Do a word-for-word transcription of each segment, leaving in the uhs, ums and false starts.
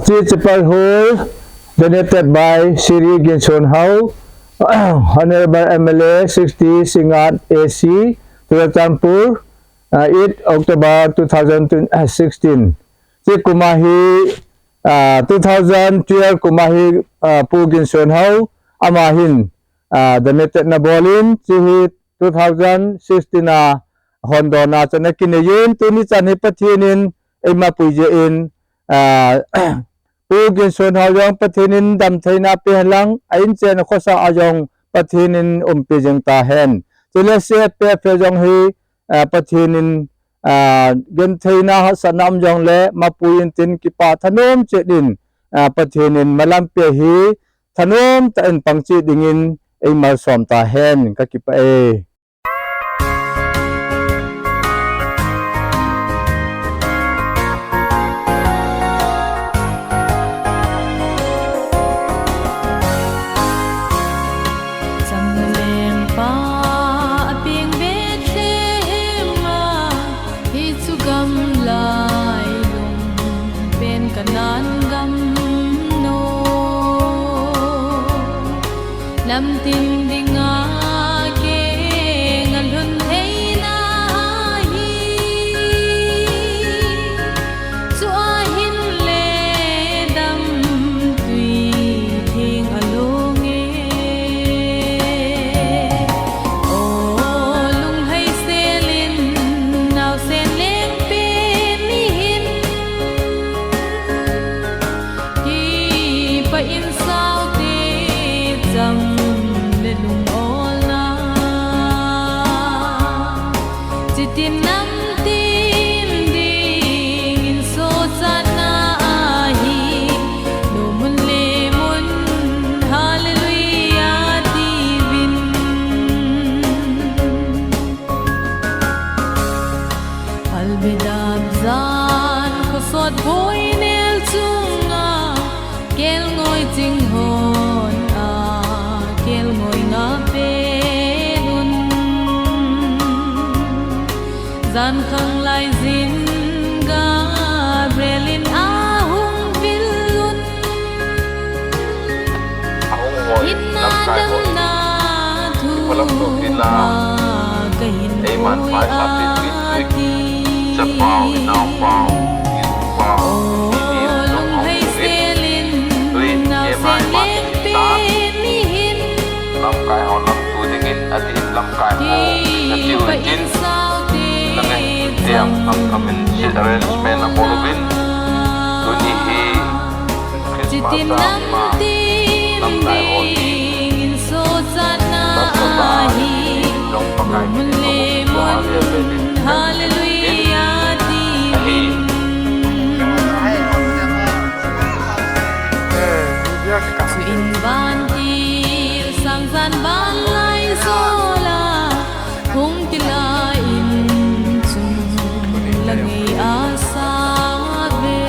Chi Chapal Hall, donated by Shri Ginson Hau, Honorable M L A, sixty Singngat A C, Churachandpur, uh, eight October two thousand sixteen. Chi kum a hi, uh, two thousand twelve kum a hi, uh, Pu Ginson Hau, ama hin, uh, donated na bol in, chi hi two thousand sixteen a hondon a chan a kinei in, tuni chan hi Pathen in eima pui jeh in, ah, Pu Ginson Hau jong Pathen in damtheina pe hen lang, a inchen a khosa a jong Pathen in umpi jing ta hen. Chule C F P F jong hi, ah, Pathen in, ah, gentheina hahsatna um jongle mapui intin kipa thanom chet in, ah, Pathen in malam pe hi thanom tah in pang chet dingin eimalsom ta hen, ka kipah e. Changleng pa a peng Bethlehem a, hichu gamlai lungpen Canaan gam no. Lamtin dinga keng a lhun theina ahi. Chua hin le damtui theng a long e. O lunglhai sel in naosen leng pen ni hin. Kipah in saute cham le lungolna. Chitin namtin dingin sochatna ahi. Nomun le mun, hallelujah, tiuvin. Halbedap jan khosot boinel chunga, kelngoi ching hon a, kelngoi nga pelun. Jan khang lai jin Gabriel in ahung vilun. Ahung hoi, hinna lamkai hoi. Damna thu phalam to kila. Eiman pai sa pi pi pi. Chapau, naopau, inpau, inin, nong hong uvin. Tui, kema iman ta. Lamkai ho lamtu dingin, adin lamkai ho. Atiu in. Langai tiang, lam kamin, seat arrangement abol uvin. Tuni hi. Christmas a ima lamkai hon. Lamkai hon. Hallelujah. Ahi. Chuin vantil sang jan vanlai jola. Hung kila in chung la ngei a sa ve.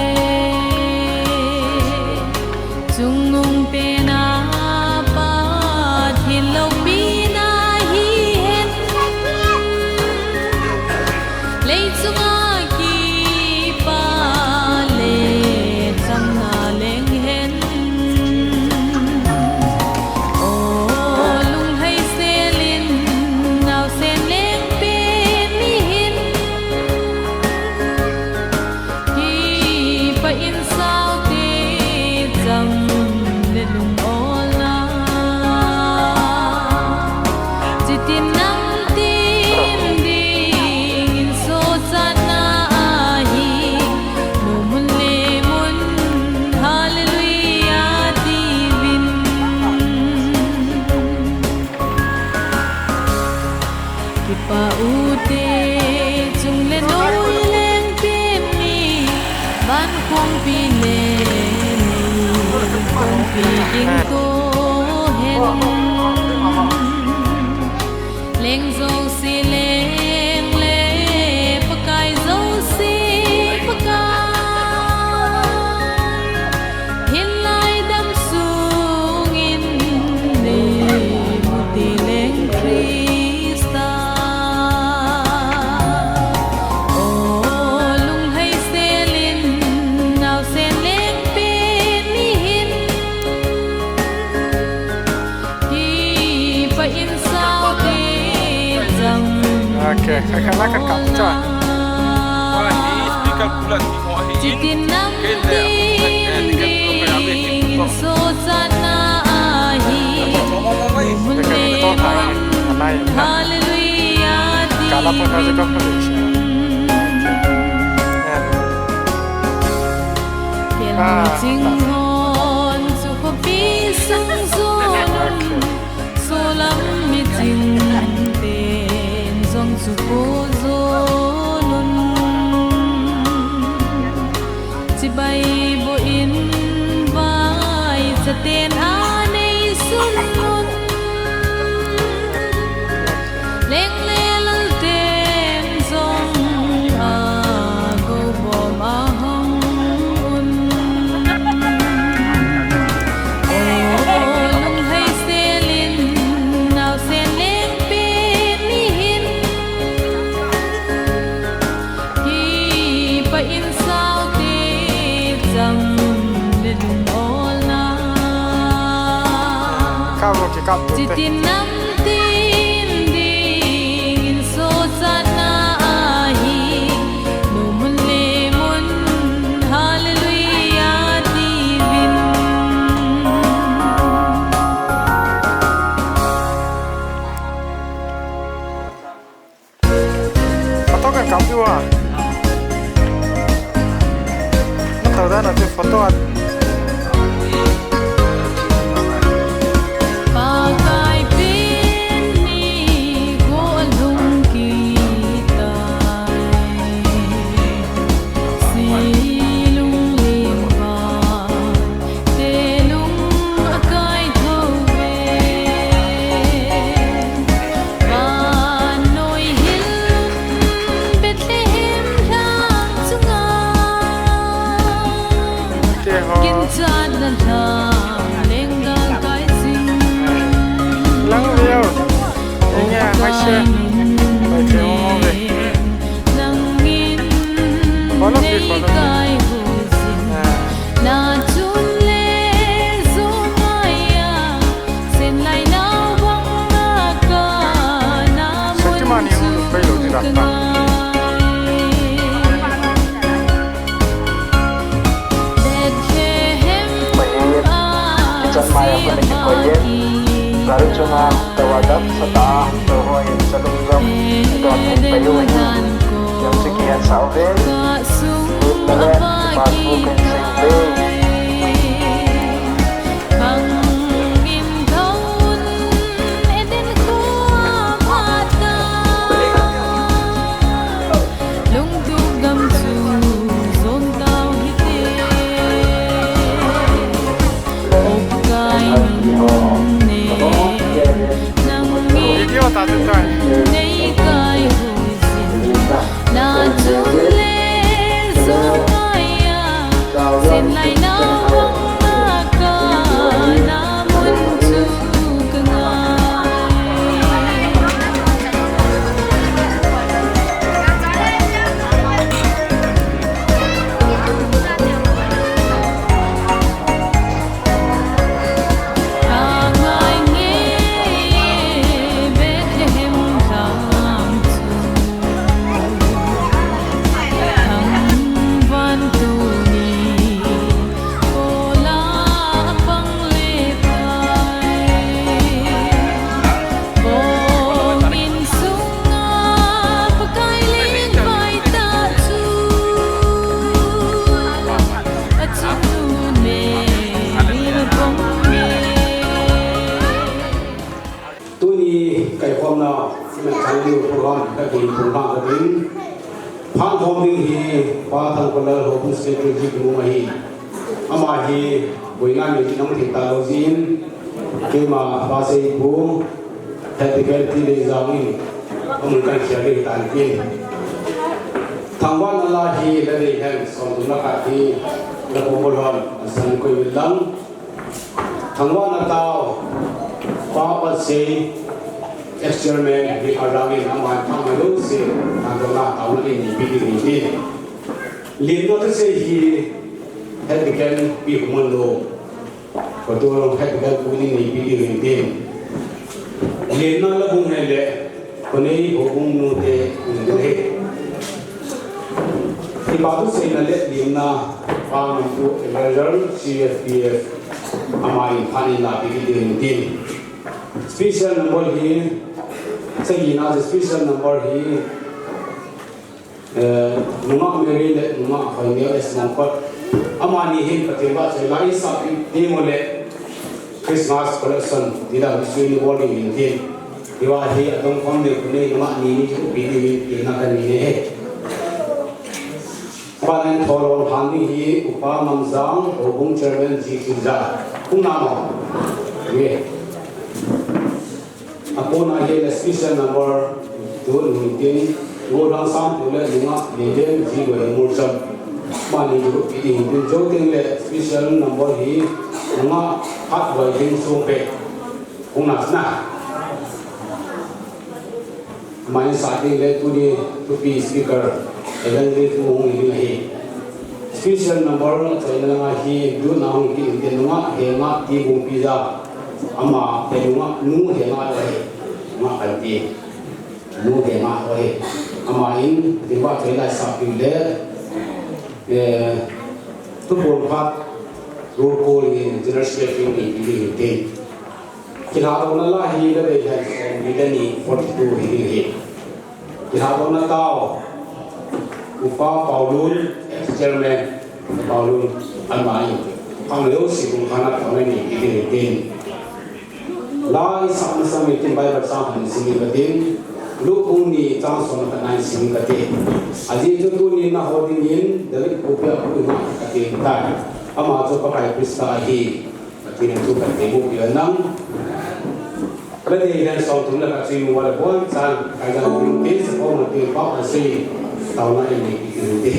Chungnung pena Pathen loupina hi hen. Leichunga kipa le chamna leng hen. O lunglhai sel in naosen leng pen ni hin. Kipah in saute cham le lungolna. Chitin namtin dingin sochatna ahi. Nomun le mun, hallelujah, tiuvin. Kipah ute, chung le noi leng pen ni, van kongpi le ni, kongpi ding to hen. Leng jouse leng le, Pakai jouse Pakai. Hinlai damsung in neimu ti leng Christa. O lunglhai sel in naosen leng pen Kha kha la ka kap cha. Chitin nam tin ding in sosatna ahi. Hallelujah. Kala pa ka ka pa. Kel ching hon chu khopi sang zon. Solam miching ten jong chu po zolun. Chibai boh in vai chaten a nei sunun. Leng le lal ten jong a go bom a hong un. O, o, lunghei selin, nao sen leng pen ni hin. Kipa in sao te chang le lung ol na. Ka ro ki kap tu te. Chitin nam tin ding in sosatna ahi. Lu mun le mun, hallelujah, ti vin. Photo ka kap diu a. Na tau da na te photo a. Pakai pen ni ko lung kitai. Si lung lim ba. Te lung a kai tho ve. Vannoi hil Bethlehem lhang chunga. Te ho. Ginchatna lhang lenggal kai jing. Lang veo. Inge, mai se. Mai se, ho ve. Nangin nei kai huijin. Ah. Na chun le zong ai a, sen lai nau bang na ka na mun chu ka ngai. Bethlehem a sia ki. Gari chunga tawa dap sata, tawa in salung gam, don hung payu hin. Yang chu kihen sa uve. Lut na le, pa thu kan sing ve. Video ta tu tai. Tuni kaikhomna, iman chang liu program, ka kin program ka din. Phan khom ding hi, Pa Thangpalal Houbung Secretary ji kimu ahi. Ama hi, boina nei nang thei talou jin. Keima Pa Seipu, Head Deacon T. Leijang in, amun kan share ding tan tin. Thangvahna la hi, la dei hen, som thum le khat hi, la pom bol hon, san koi vil lang. Thangvahna tao, Pa Patsei, Ex-Chairman, hi arangin aman thangvah lou se, thangvahna tao na ni pi ni ni. Lenna thusei hi, Head Deacon Pi Human lo, Kotu Head Deacon Pu ni ni pi ni ni. Lenna la bung he le, Konei houbung nute nung ding ahi. Kipa thuseina le limna Pa Ngampu Eliezer, C F P F, ama in phat in lapi kit ding ahi. Special number hi, sagina special number hi, eh, Nungah Mary le Nungah Hoineo S Mongkot. Amani hin Pathen vahchoi la isah ding u le Christmas collection ti dan hi sui ni bol ding ahi. Hiva hi adong khom ding u ni, amani ni chu pi ding ahi tina kanei e. Ban in thulhon han ding hi Upa Mamjang, houbung chairman G K Za. Hung na mo. Ye. Akona hi le special number two nung tin, Golhang Sangpu le Nungah Meden, G K Murcham. Amani chu pi ding ahi tin, jou teng le special number hi Nungah Hatboi Ding Songpe. Hung na sna. Amani sah ding le tuni thupi speaker, Evangelist Pu hung hi ding ahi. Special number choina langa hi duna hung hi ding, Nungah Henga Tibung Pija. Ama, eh, Nungah Nu Henga ahi. Nungah Kanti. Nu Henga ahi. Ama in, ding ba choina sah ding le, eh, Thupon Phat, Rukul in, General Secretary ni, ni, ni, ni. Kilhadohna la hi le bei lai som ni le ni forty two hi ding ahi. Kilhadohna tao. Upa Paulun, ex-chairman Paulun, amai. Pang leo si kung khana pang ni hi ding ahi. La isah masang in tin Bible chang khat sim kate. Luke bung ni chang som le khat na sim kate. Ajeh chu tuni naho dingin David pu pia pu ima kate tai. Ama chu Pakai Christa ahi. Pathen in thu kan temu pia nang. Ka dei hian sawm thum le khat chu i mu a le buan chan, kai dang ding te, sakawm a te, pau a se, tauna in nei pi ding te.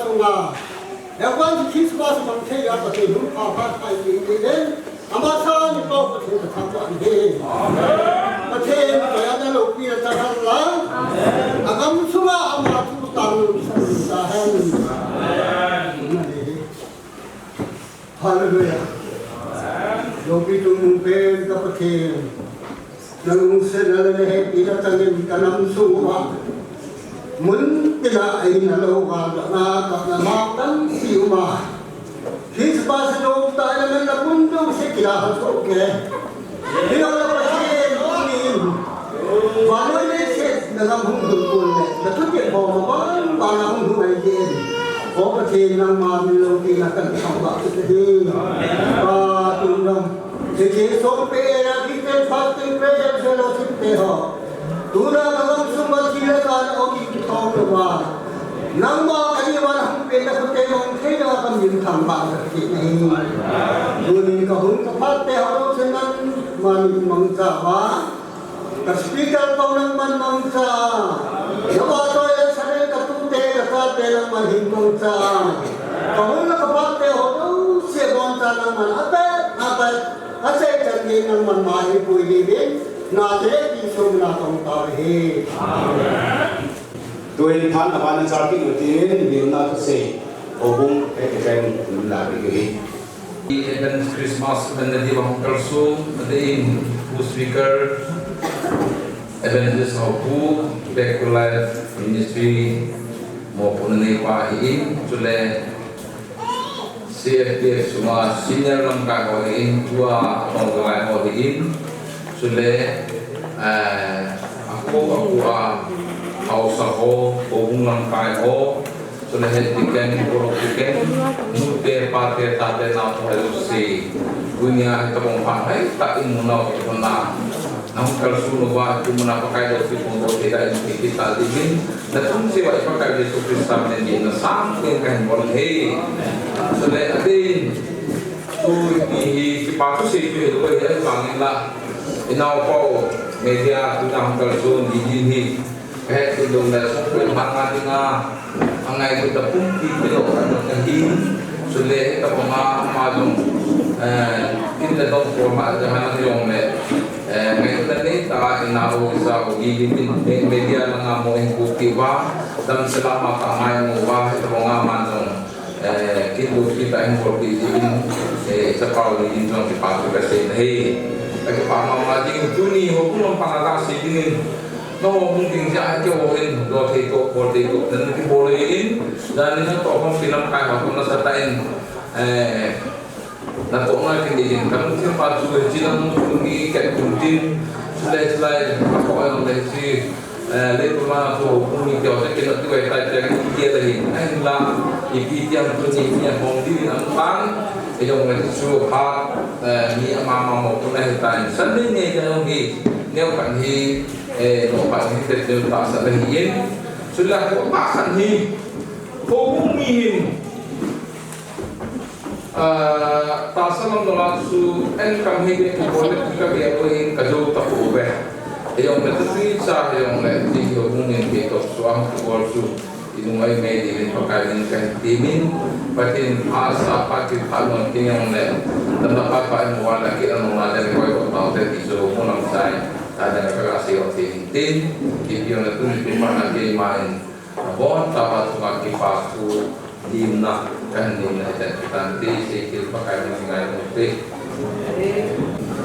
Sunga, Advance Christmas mang thei a Pathen hung pha pha thei ni ni den. Ama sa ni pau Pathen ka thangvah e. Pathen ka ya na lo pi na ta thang la. Agam sunga ama thu tang lo sa ni sa hen. Hallelujah. Lopi tum pen ka Pathen. Nang lungsetna le hepina tangin ka nam sung uva mun tina ahin alo galna ka na ma tampi uma. Christmas jong ta ina men na kun jong se kila ha so ke. Hijong le Pathen tunin vannoi leiset na lam hung dun kun le na thutep bol ma ban ban na hung hung ai jin. O Pathen nangma min loupina kan thangvah kit ahi. Pa tun jong Hiche songpi area Christian Fasting Prayer Fellowship te ho. Tuna ka gamsung a thi le kan ong kithong lou va. Nangma kani vana hung pen na khut te mong thei na ka min thangvah kit ahi. Tunin ka hun ka phat te ho lou chen nangma min mangcha va. Ka speaker pau nangman mangcha. Ka va toi le saren ka tute ka chate nangman hin mangcha. Ka hun le ka phat te ho jouse boncha nangman apet apet asei chan gei nangman ma hi pui li vin. Na te Jesu mina tong tau hi. Tuin phat na vana char kit utin, bimna thusei. Houbung, eh, eh, eh, la, eh, eh. Advance Christmas, Advance Day, Uncle Su, Advance Day, speaker, Evangelist Haupu, Back to Life Ministry, mopohna neipa ahin, chule C F P F sunga senior lamkai ho ahin, tua tong lamkai ho ahin, chule, eh, akhu, akhu a, haosa ho, houbung lamkai ho, Chule head deacon, poro deacon, nute, pate, tate, naote, jouse. Tunia hitobang phat haitah in munau kithona. Nahung kalson uva, tu muna Pakai lou kithong lou thei ding in, kikit ta dingin. Nachung cheh uva i Pakai Jesu Christa min in nasang tin kahin bol e. Chule adin, tuni hi kipa thusei chu hilou ahi, ahivangin la. Inaopa u, media, tuna hung kalson, ding ding hi. Kahet kit lou le, songpel hanga dinga, angailutna tapum pi kilo, ano kahi, chule, hitobanga, ama jong, eh, kin le dong forma, jahana jong le, eh, ngailutna neitah a, ina u, isa u, giving in, me-, media langa mo in ku kiva, damsel a ama ka ngai mo va, hitobanga ama jong, Eh, kin lut kit a hin bol kit in, eh, chapang ni in jong kipa thu kasei ahi. Ka kipa mama ding tuni houbung lam panga kasei dingin. Nahung ding jeh a keiho hin, lo thei toh, bol thei toh, nan kibol in, dan in natoh hung kinam kai ho, nasatah in, eh, natoh ngai kit in, kalungthim pa chu, hiche lang chu ni ket kum tin, chulai, chulai, ka ko ang le chi, Eh, leitung langa chu houbung mite ho te kinot diu ahitai tia kiti ahi. Ahinla, ipi ti ham tuni, tuni a hung diu in aum tan, ijongle chu phat, eh, mi ama ama mo tun ahitan. Sunday ni te jong hi, neo khat hi, eh, neo khat hi te neo tahsan ahin. Chule, ko pa khat hi, houbung mi hin, Ah, tahsa lam nunga chu, enkam hi beh kibol le kikah beh ahin kajou tapouve. Hijongle tuni cha hijongle, ti hi houbung in kei toh suang kibol chu, inung ai mei dingin Pakai min kahin temin, Pathen in phat sa phat kiphat non tin hijongle, tamna phat phat in muvan la kit a nunga den koi toh taute ti chu houbung lam chai, ta den ka gasei o tin tin, kipi hijongle tuni kum mana keima in, Abon tah a chunga kipa thu limna, kahin limna hitan kitan te, sei thil Pakai min ngai mu te.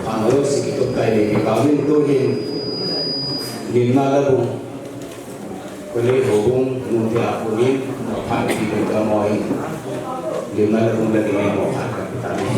Ano si kitup kai ni kipa min tu hin limna la bung. Kuli houbung nu te a kuli, mo phan ki ni ka mo hin. Limna la bung la ni mo phan ka kitan ni.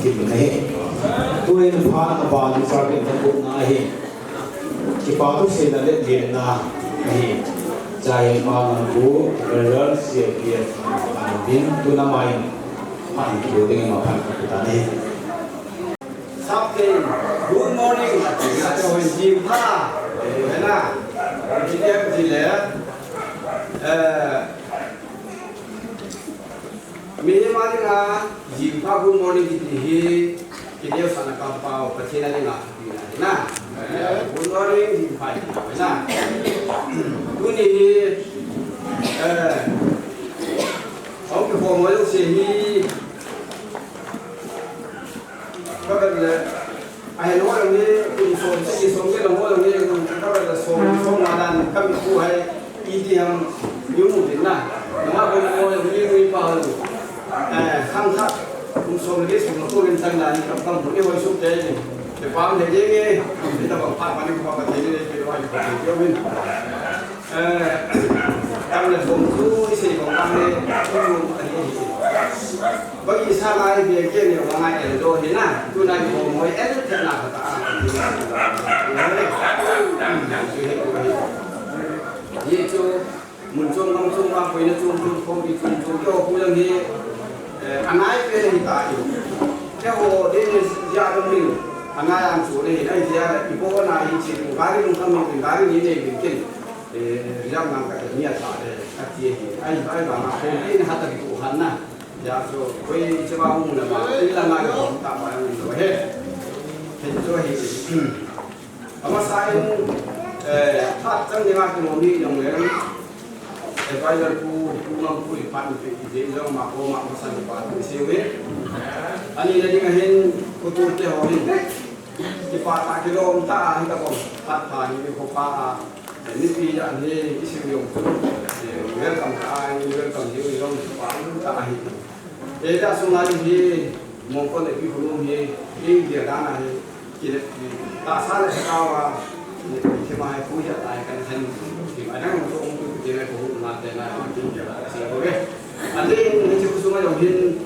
Kimin ahi. Tuin phat a ban chapin thakupna ahi. Kipa thuseina le lenna ahi. Chai pa nangpu Reverend C P F Anobin tuna mai. Phat kibo ding ma phat ka ta ahi. Something. Good morning. Ati ho jingpha. Hena. Jingpha jile. Eh, Mihem a dinga jingpha good morning kiti hi, kineosahna kampao, Pathen a dinga thupina ahi na. Good morning, jingpha kiti na. Tuni hi, eh, hung kikhom ho jouse hi, Ka vet le, ahin ho jong hi, kum som, sagi som kit ho jong hi, ka vet le som, som nga dan, ka mit khu hi, iti ham, i mu tin na. Nangma kum ho jong hi, nui pa ho jong. Eh, khangthah, kum som le sum ko len tang dan, kam kam mu ni hoi suk te ni. Te pam le je nge, ni ta bang pha pa ni ko pa te ni le, pe wa ni ko te ni. Eh, kam le som tu, i sei bang kam le, tu, ani, ani. Bagi sa ngai be ke ni wa ngai el do hi na, tu nai ko moi el te na ka ta. Ye chu, mun chung, ngam chung, wa koi na chung, chung, khom bi chung, chung, yo, ku yang hi, eh, angai pe ni ta i. Ke ho, de ni ya dong ni, angai ang chu ni, ai ya, i bo na i chi, gari lung kam ni, gari ni ni bin kin. Eh, riam nang ka ni a ta de, ka ti hi. Ai, ai ba ma ko ni ha ta ko han na. Ya so, koi che ba mu na ba, i la ma ko ta ba mu na he. He so he. Ama sa in, eh, phat chang ni ma ki mo ni yong le. Eh, bai la ku, ku ma ku i pan pe i je yong ma ko ma ma sa ni pa ni se we. Ani na ding a hin, ko tu te ho hin. Kipah tah kilom tah a hita kon phat pha hi ko pa a, eh, mipi a hi i siu jong chu, eh, welcome tah a, welcome diu jong chu pa um tah a hi. Eh, ta sunga hi mong kon le pi khulum hi, i dia dan a hi, ki le, tahsa le sakao a, ki ma hi pu ja tai kan hen, ki ma dang ko um tu ki le ko ma te na, ki dia la se ko ve. A te ni chu sunga jong hin,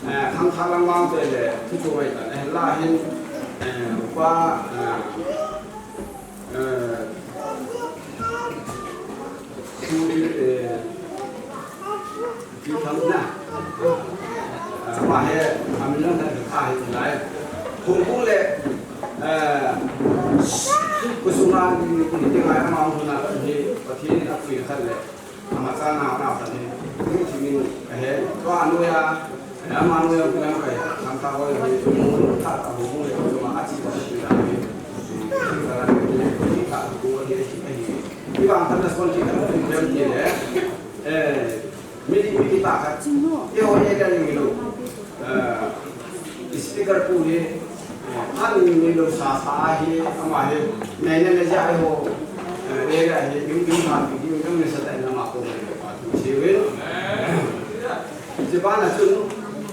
Eh, khangthah lang lang te le, thu chu ngai ta, eh, la hin, eh, upa, eh, eh, thu, eh, thu tham na. Eh, pa he, amin lang ta, a he, lai. Hung kung le, eh, ku sunga ni, ni, ni, ngai, ama hung na, ni, Pathen ni, a pui khat le. Ama cha nao nao ta ni, ni chi min ka he, tua nu ya, ama nu ya ku yang kai, tham ta hoi ni, mu ta ta mu mu le, ku ma a chi ta ni da ni, ta ni ta ku ni chi ka hi. Ni bang tham na son chi ta ni dem ni le, eh, mi ni mi ta ka. Ye ho ye da ni lo. Eh, speaker pu hi, eh, an ni lo sa sa hi, ama hi, ne ne ne ja hi ho, eh, ne ja hi, yung yung ha, yung yung ne sa ta na ma ko ne pa tu si we. Japan a chun,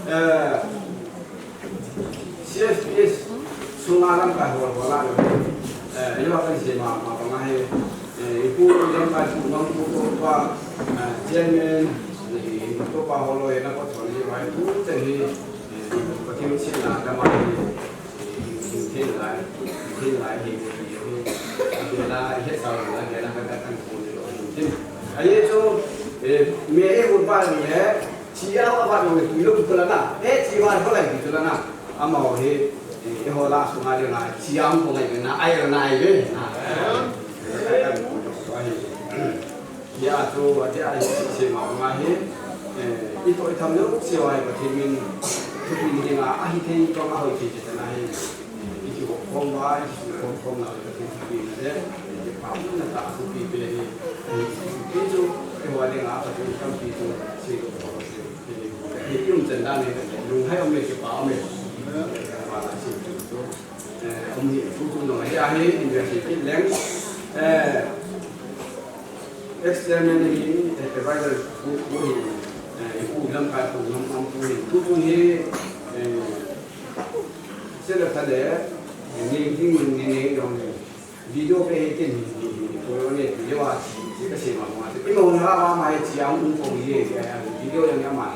eh, C F P S sunga lam ka ho ho la lo. Eh, yo ka si ma ma ma hi, eh, ipu lam ka pu ma pu ko pa, eh, chairman, eh, ko pa ho lo ya na ko thon ni wa tu te hi. Pathen china dama hi, hi, hi, thei lai, thei lai hi, hi, hi, hi la, hi sa la, hi la ka ka kan ko ni lo, hi. Aye chu, eh, me e ur ba ni he, chi a wa ba ni tu lo tu la na, e chi wa ko lai tu la na, ama ho hi, eh, ho la sunga le na, chi am ko lai na, ai la na ai ve, na. Ka kan ko ni lo, hi. Hia chu, a dia hi si ma ma hi, eh, i to i tham lo si wa hi Pathen min, thupi ni dinga, a hi thei to ma hoi thei te na hi, i ki ho khom wa, i ki ho khom na Pathen thupi na de, i ki pa na ta thupi pe hi, i ki chu, i wa dinga Pathen thupi chu, si lo ko si, i ki um chen da ni, lung hai om le ki pa om le, wa la si chu chu, eh, um hi, chu chu no, hia hi, in ve si ki leng, eh, Ex-chairman hi, eh, advisor pu, pu hi, eh, pu lamkai pu ngam ngam pu hi, pu pu hi, eh, sila thale, eh, ni ding ni ni dong ni. Video pe hi ken ni ni ni pu ni video a chi, chi ka si ma ma. Imo na ma ma chi ang pu pu ye, eh, video yang ya ma.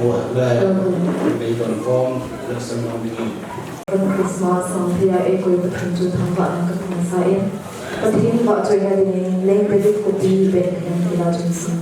ho le, Amen. Meidon khom, le sem nong ding. Christmas sangthia eikoi Pathen chu thangvahna kahin sa in, Pathen vahchoina dingin Leng David khopi Bethlehem ila chun sing.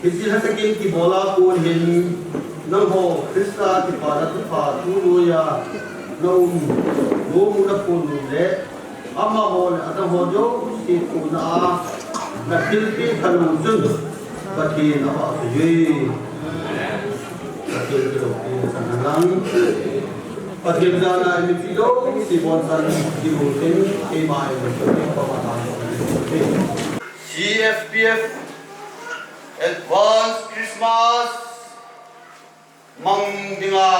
Hiche lhacha kin kibola kon hin nangho Christa kipana thupha thu noiya naum nom u naphon u le amaho le adang ho jouse thohna a nathilpeh thalou chun Pathen avahchoi uve. Pathen kilopi nachan hen lang. Pathen jana imipi jouse bonsan ding u tin keima in Pathen pama tan. C F P F Advance Christmas mang dinga,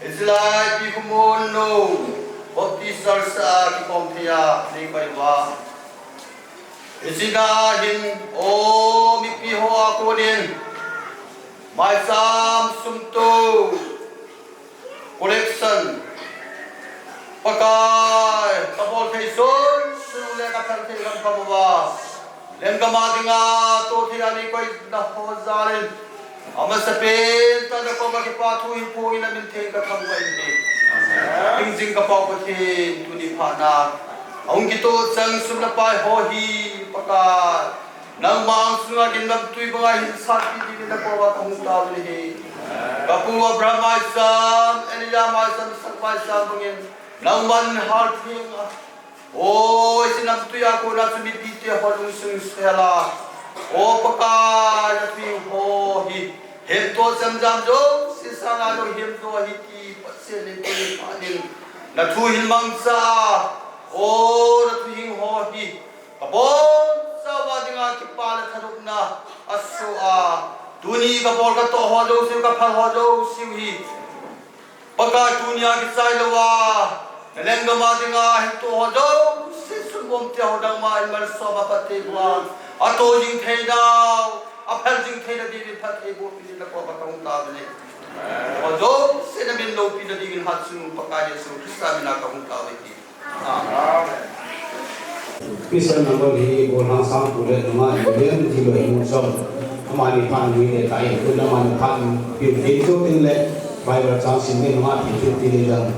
hiche lai Pi Khomon nou Baptist Church a kikhom thei a nei koi uva. Hiche na hin, o mipi ho a konin, maicham sum to, collection, Pakai, kabol thei chun, chule kathal thei gam kamu uva. Lenggam a dinga toh thei a nei koina ho jal in, amasapen tah in nakoma kipathu hi phong in namin theng kathangvah in ahi. Hingjing kapau Pathen, tuni phat na ahung kitoh chang sum le pai ho hi Pakai, nangma angsunga gin namtui banga hin sanpeh dingin nakoma kahung taovin ahi. Kapu Abraham maicham, Elijah maicham, Isaac maicham bangin nangman hal theng a, o, hiche namtui a kona chu mipite ho lungsung sel a, o Pakai, nathu hing ho hi hemto chemjam jouse sanga lunghem jo ahi ti Pathen in tuni phat in nathu hin mangcha a, o, nathu hing ho hi kabonchauva dinga kipa le thanopna asoh a, tuni kabol katoh ho jouse, kaphal ho jouse hi Pakai, tunia kichai louva, nalenggam a dinga hitoh ho jouse, Kom tia ho dang ma in malsom a phatthei boh a, ato jing thei nau, aphel jing thei na ding in phatthei boh pi ding na kom a kahung tao ve. Ajo se na min loupi na ding in Hatchungnung Pakai Jesu Christa min a kahung tao ve. Amen. Christian number hi Golhang Sangpu le nunga Lilian ti lo hi mun som. Amani phat ni le tai, tu amani phat ni, pi tin tu tin le Bible chang sim ni nunga pi tu ti le jang.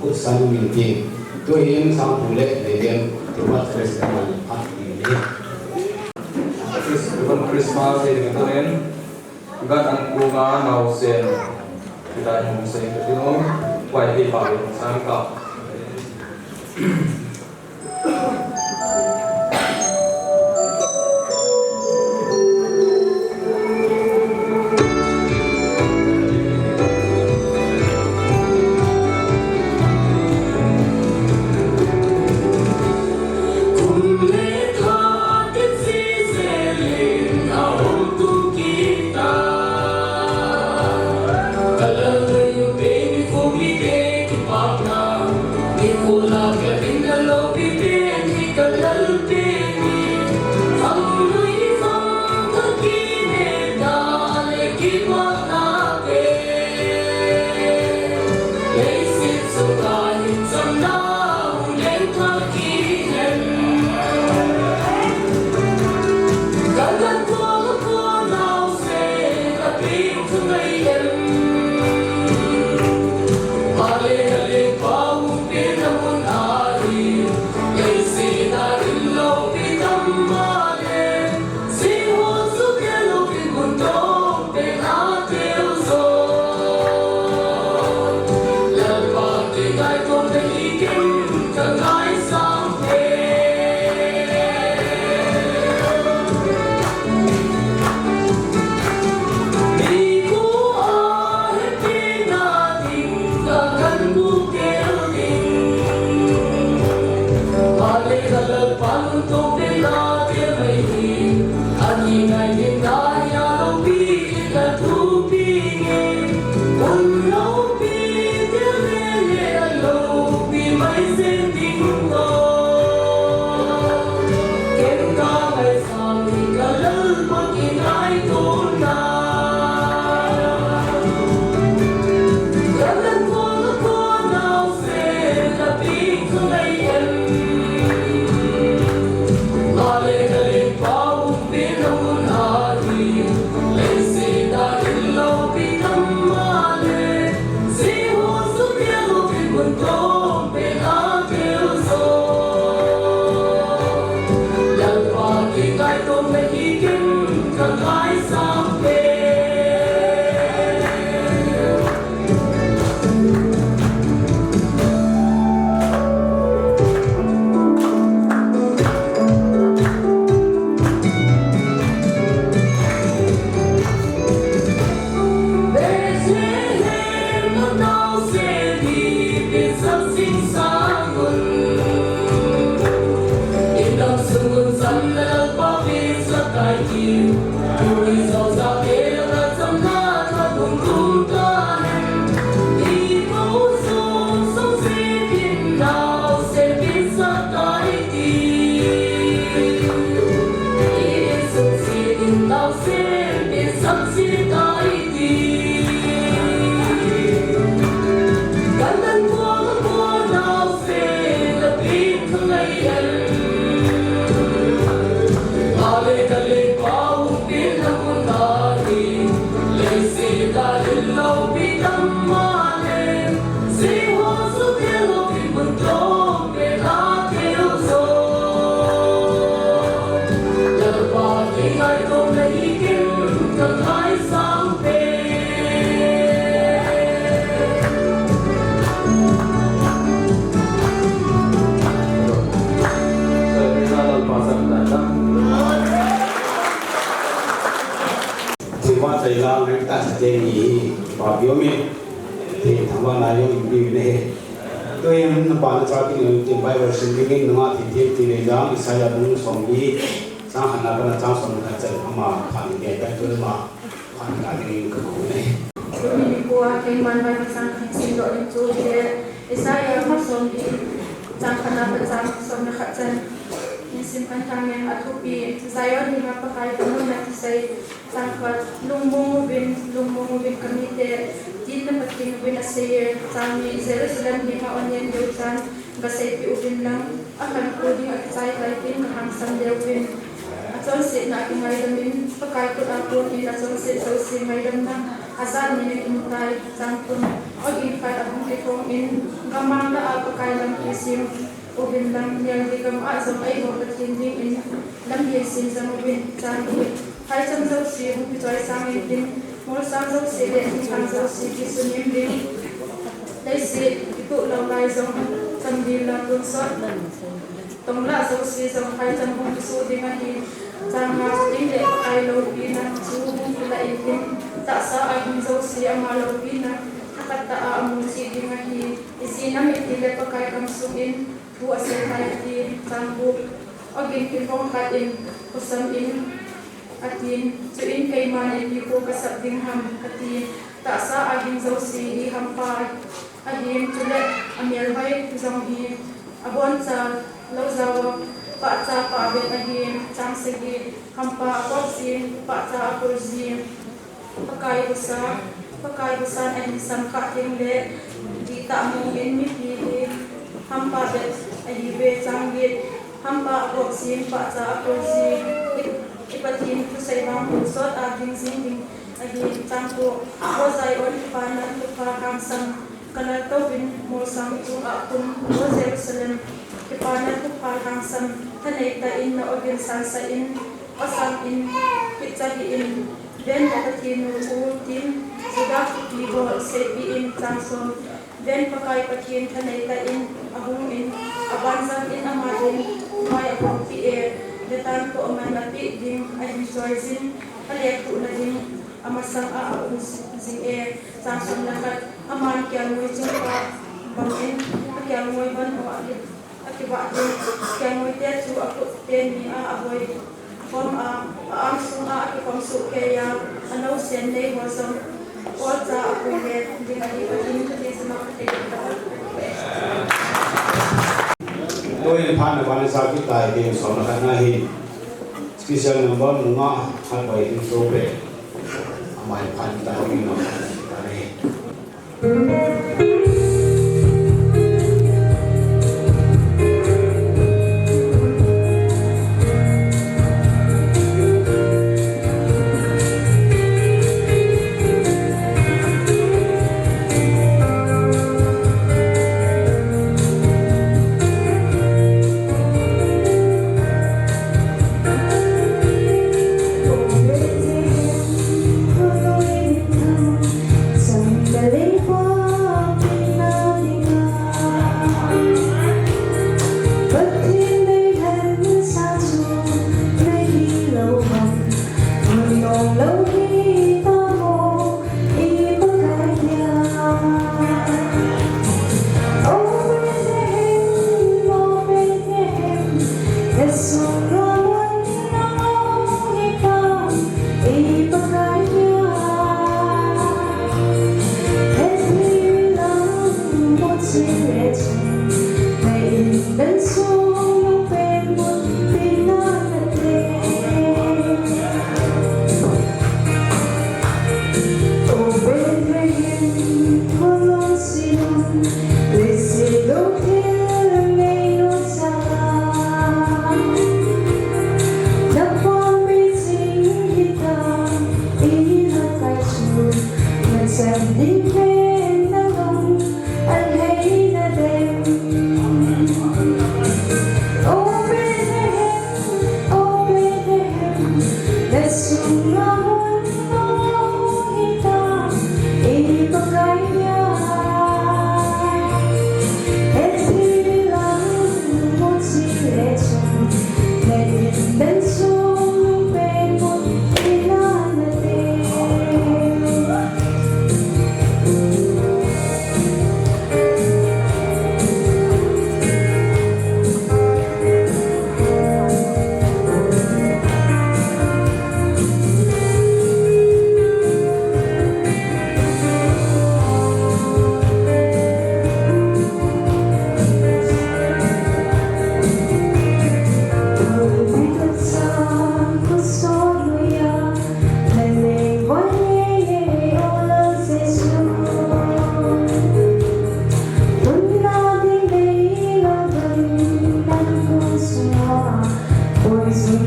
Kutsan min ti. Tu hin Sangpu le Lilian, tu mat Christian amani phat ni le. Chris-, Christmas hi ka tunin. Gat an kunga naosen. Kita hung sei ka tino. Kuai pi pa le sang ka. Thima thei lang reng ta sa te ni hi, pa bio mi. Thei thangvah na jong in bi ne. Tuhin na pa na cha kin tin Bible sim dingin nunga thei thei ti le jang Isaiah bung som li chang khat na pa na chang som khat chan ama khan nge ta tu ma khan ka dingin ka ko ne. Tuni kua keiman Bible chang khat sim doh ding chu hile Isaiah bung som li Chang khat na pat chang som le khat chan. Nisim kan thang ngen a thupi, Zion dinga Pakai kamu na kisei. Chang khat, lungmong uvin, lungmong uvin kamite, tin na Pathen uvin asei e. Chang ni, Jerusalem dinga onen deu chan, gaseipi uvin lang, akhan kul ding akichai tai tin gahangsan deu uvin. Achonsetna akingaidam in, Pakai khut a kon in achonset jouse ngaidamna ajat ni in um tai. Chang thum, ogin khat ahung kithong in, gamang lah a Pakai lampi sem uvin lang, mial di gam a jong eiho Pathen dingin lampi sem jeng uvin. Chang li, phaicham jouse hung kichoisang intin, molsang jouse le thingthang jouse kisun in ding. Leiset kituh lou lai jong chamdil la tonsot, tonglah jouse jong phaicham hung kisoh ding ahi. Chang nga, chuteng le Pakai loupina chu hung kilah intin, tahsa a hing jouse ama loupina thakhat tah a amu cheh ding ahi. Ijeh inem itile Pakai gamsung in thu asei tai ati. Chang gup, ogin kithong khat in khosam in atin, chuin keiman ipi kho kasap ding ham kati. Tahsa a hing jouse hi hampa ahin, chule amel hoi jong hi aboncha lou jao a pahcha pahbet ahin. Chang sagi, hampa akop jin, pahcha akol jin. Pakai husa, Pakai husan ahin sam khah teng le dihtah mong in mipi hi hampa bep ahiuve. Chang get, hampa akop jin, pahcha akol jin, i, i Pathen thusei vang sot a ging jing ding ahi. Chang ko, O Zion, kipana thupha lhangsam, kalal touvin molsang chunga khun, O Jerusalem, kipana thupha lhangsam, thanei tah in na ogin sansah in, osang in, kitcha hih in, ven na Pathen nu u tin, Judah khopi ho seipi in. Chang som, ven Pakai Pathen thanei tah in ahung in, abanjang in ama din vai abongpeh e, Dathan toh aman apeh ding ahin choi jin, alekhuhna ding amasang a aum jing e. Chang som le khat, aman kelngoi chungpa bangin akelngoi ban ho a akivah ding, kelngoi te chu akhut teni a ahoi khom a, a-ang sunga akikhom soh keiya, anosen nei ho jong olcha apui le ding ahi. Pathen thu thei sima ka thei ding ka. Toh in phat na bana sa kitai ding som le khat na hi. Special number nunga khat bai in to pe. Amai phat ta ho in ma khat ta ni.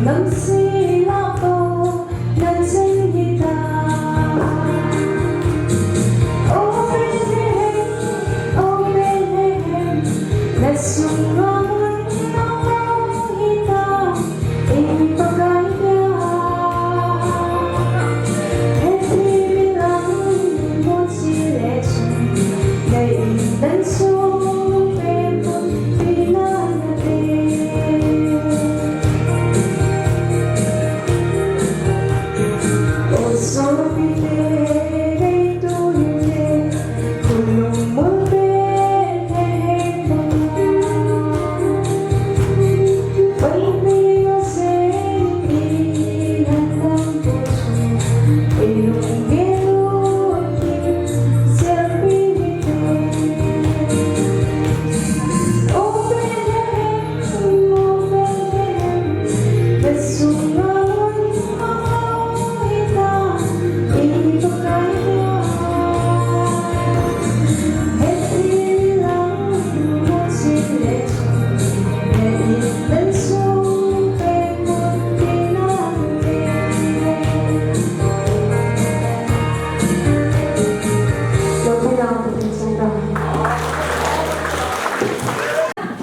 Namse la ko, namse hita. O Bethlehem, O Bethlehem, nasunga mun nong hita, i Pakai a. Hepi bilang mo chile chun, na in dan sung pe mun pina na te.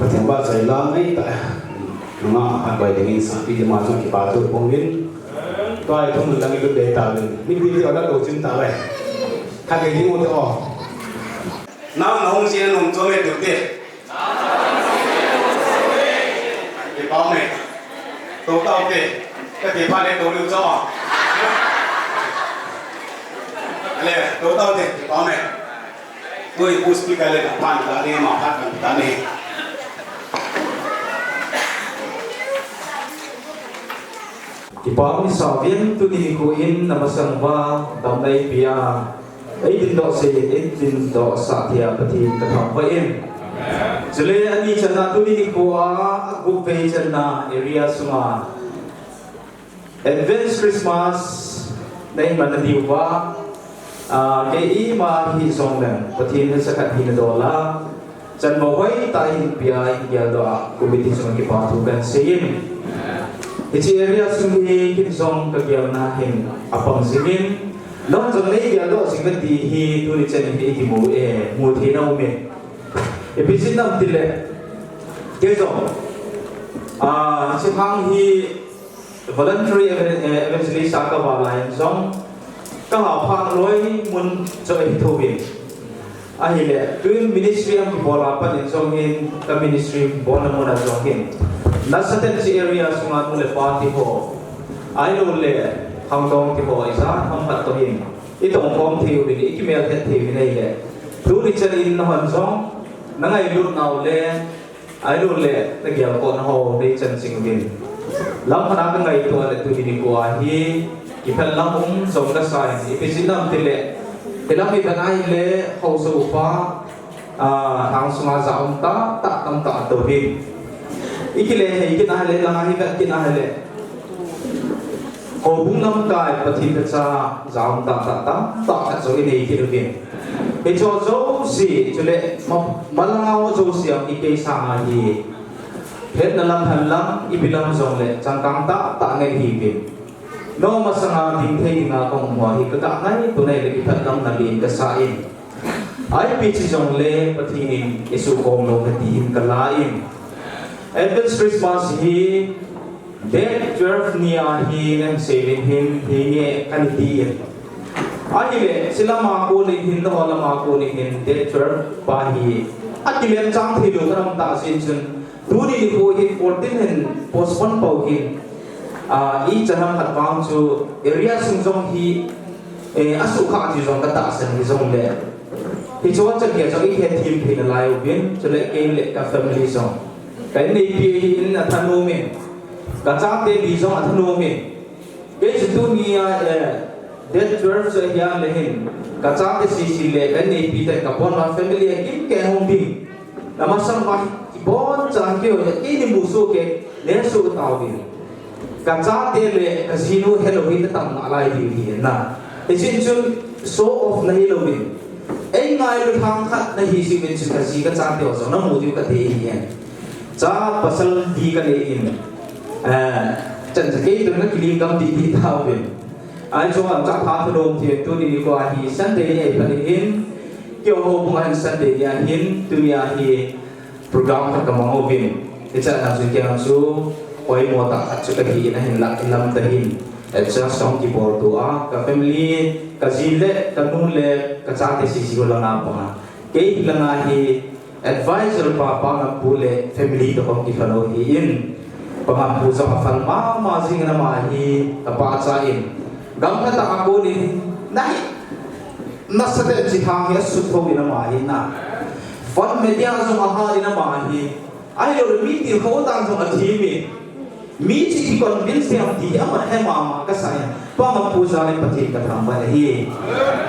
Pathian vahchoi la ngai ta. Nunga a koi dingin sapi dima chun kipa thu pongin. Tua i thum lang i lut dei ta uvin. Mipi te o la to chim ta ve. Khat kei ding u te o. Nang na hung sin nung chom e tu te. Kipa me. To tau te. Ka te pa le to lu cho. Ale, to tau te. Kipa me. Tui pu speaker le ka pan ta ni ma phat kan ta ni. Kipa um sa uvin tuni nikho in na masang uva damna eipea, eidindoh sah, eidindoh sah thei a Pathen kathangvah in. Chule ani channa tuni nikho a, agup vei channa area sunga Advance Christmas na iman nadiuva, ah, kei ima hijongleng Pathen in sakhat hina dola, chanvo hoitah hin pea in geldoh a committee chunga kipa thu kahin seiyin. Hiche area sung hi kin jong kagelna hin apang jingin, nang jong nei geldoh jing nati hi tuni chan hin ikimu e, mu thei na um e. Ipi jeh ham itile, kei jong, ah, hiche hang hi Voluntary evan-, eh, evangelist a kaval lai in jong, kaha phah loi mun chu ahi thouvin. Ahile, tuin ministry a kibol a pat in jong hin, ka ministry bolna mun a jong hin. Nasatah in hiche area sunga nu le pa ti ho, ahilou le, khangdong ti ho, ijat ham khat toh hin, itong khom thei uvin, ikimel het thei uvin ahile. Tuni chan in nahon jong, nangailut nau le, ahilou le, nagelkhoh nau ho, nei chan jing uvin. Lam khat a kangaito a le tuni nikho a hi, kiphet lam um jong kasa in, ipi jeh ham itile, hilam ivet a ahile, haosa upa, ah, lhang sunga ja um tah, tah, tamtah atou in. Ikile hei kit a ahile, langa hi vet kit a ahile. Houbung lamkai Pathen phatcha ja um tah, tah, tamtah khat jong inei kit uvin. Hicheho jouse, chule ma-, malanga ho jouse a ikei sanga hi. Hetna lam, lhan lam, ipi lam jongle, changkang tah, tah ngai hiuvin. Nangho masanga ding thei dinga kaum ho hi, kaga ngaito nai le, kiphet lam nalin kasa in. Ipi hijongle, Pathen in eisukhom lou nati hin kala in. Advance Christmas hi, Date twelve ni a hi nahin seivin hin, hinge kani tin. Ahile, hiche lama konin hin, nangho lama konin hin, date twelve pa hi, akilemchang thei lou kalam tah jeh chun, tuni nikho hi fourteen hin postpone pou hin, ah, ichan ham khat vang chu, area sung jong hi, eh, asuhkhah ti jong katahsan hijongle. Hicheho chan gei jong ihethem thei nalai uvin, chule kei le ka family jong. Ka inneipi hi in athanom in, kachate li jong athanom in. Kei chu tunia, eh, date twelve chu ahi a le hin, kachate sese le ka inneipi te ka pon ma family a kimkeng hung ding. Na masang ma iboncha keiho le kei ni musoh kei, nesoh tauvin. Kachate le kajinu helou hi natam nalai diu hi na. Hijeh chun show off nahi louvin. Eingailu lhang khat nahi jeh uvin chun kaji kachate ho jong namu diu kati ahi. Cha pasal li kanei in. Eh, Chan cha kei tun ka kiling gam ti ti tauvin. Ahi chunga cha pha thalom thei tuni nikho hi Sunday ni ahi phat in. Keiho bung ahin Sunday ni ahin tuni ahi program khat ka mang uvin. Hiche a chu kei chu poimo tah khat chu ka hi in ahinla ilam tah in. Adjust hung kibol tua ka family ka ji le ka nu le ka chate sisi ho langa panga. Kei langa hi advisor pa, Pa Ngampu le family toh hung kikhen u ahin. Pa Ngampu jong aphal mama jing in ama hi ka pachat in. Gam khat a kon in nahi. Nasatah in chi thang hi asut thou in ama hi na. Von media jong ahal in ama hi. Ahilou le mi tilkhou dan jong athem in. Mi chu ki convince em ti hi aman he mama kasa in. Pa Ngampu jal in Pathen ka thangvah in ahi.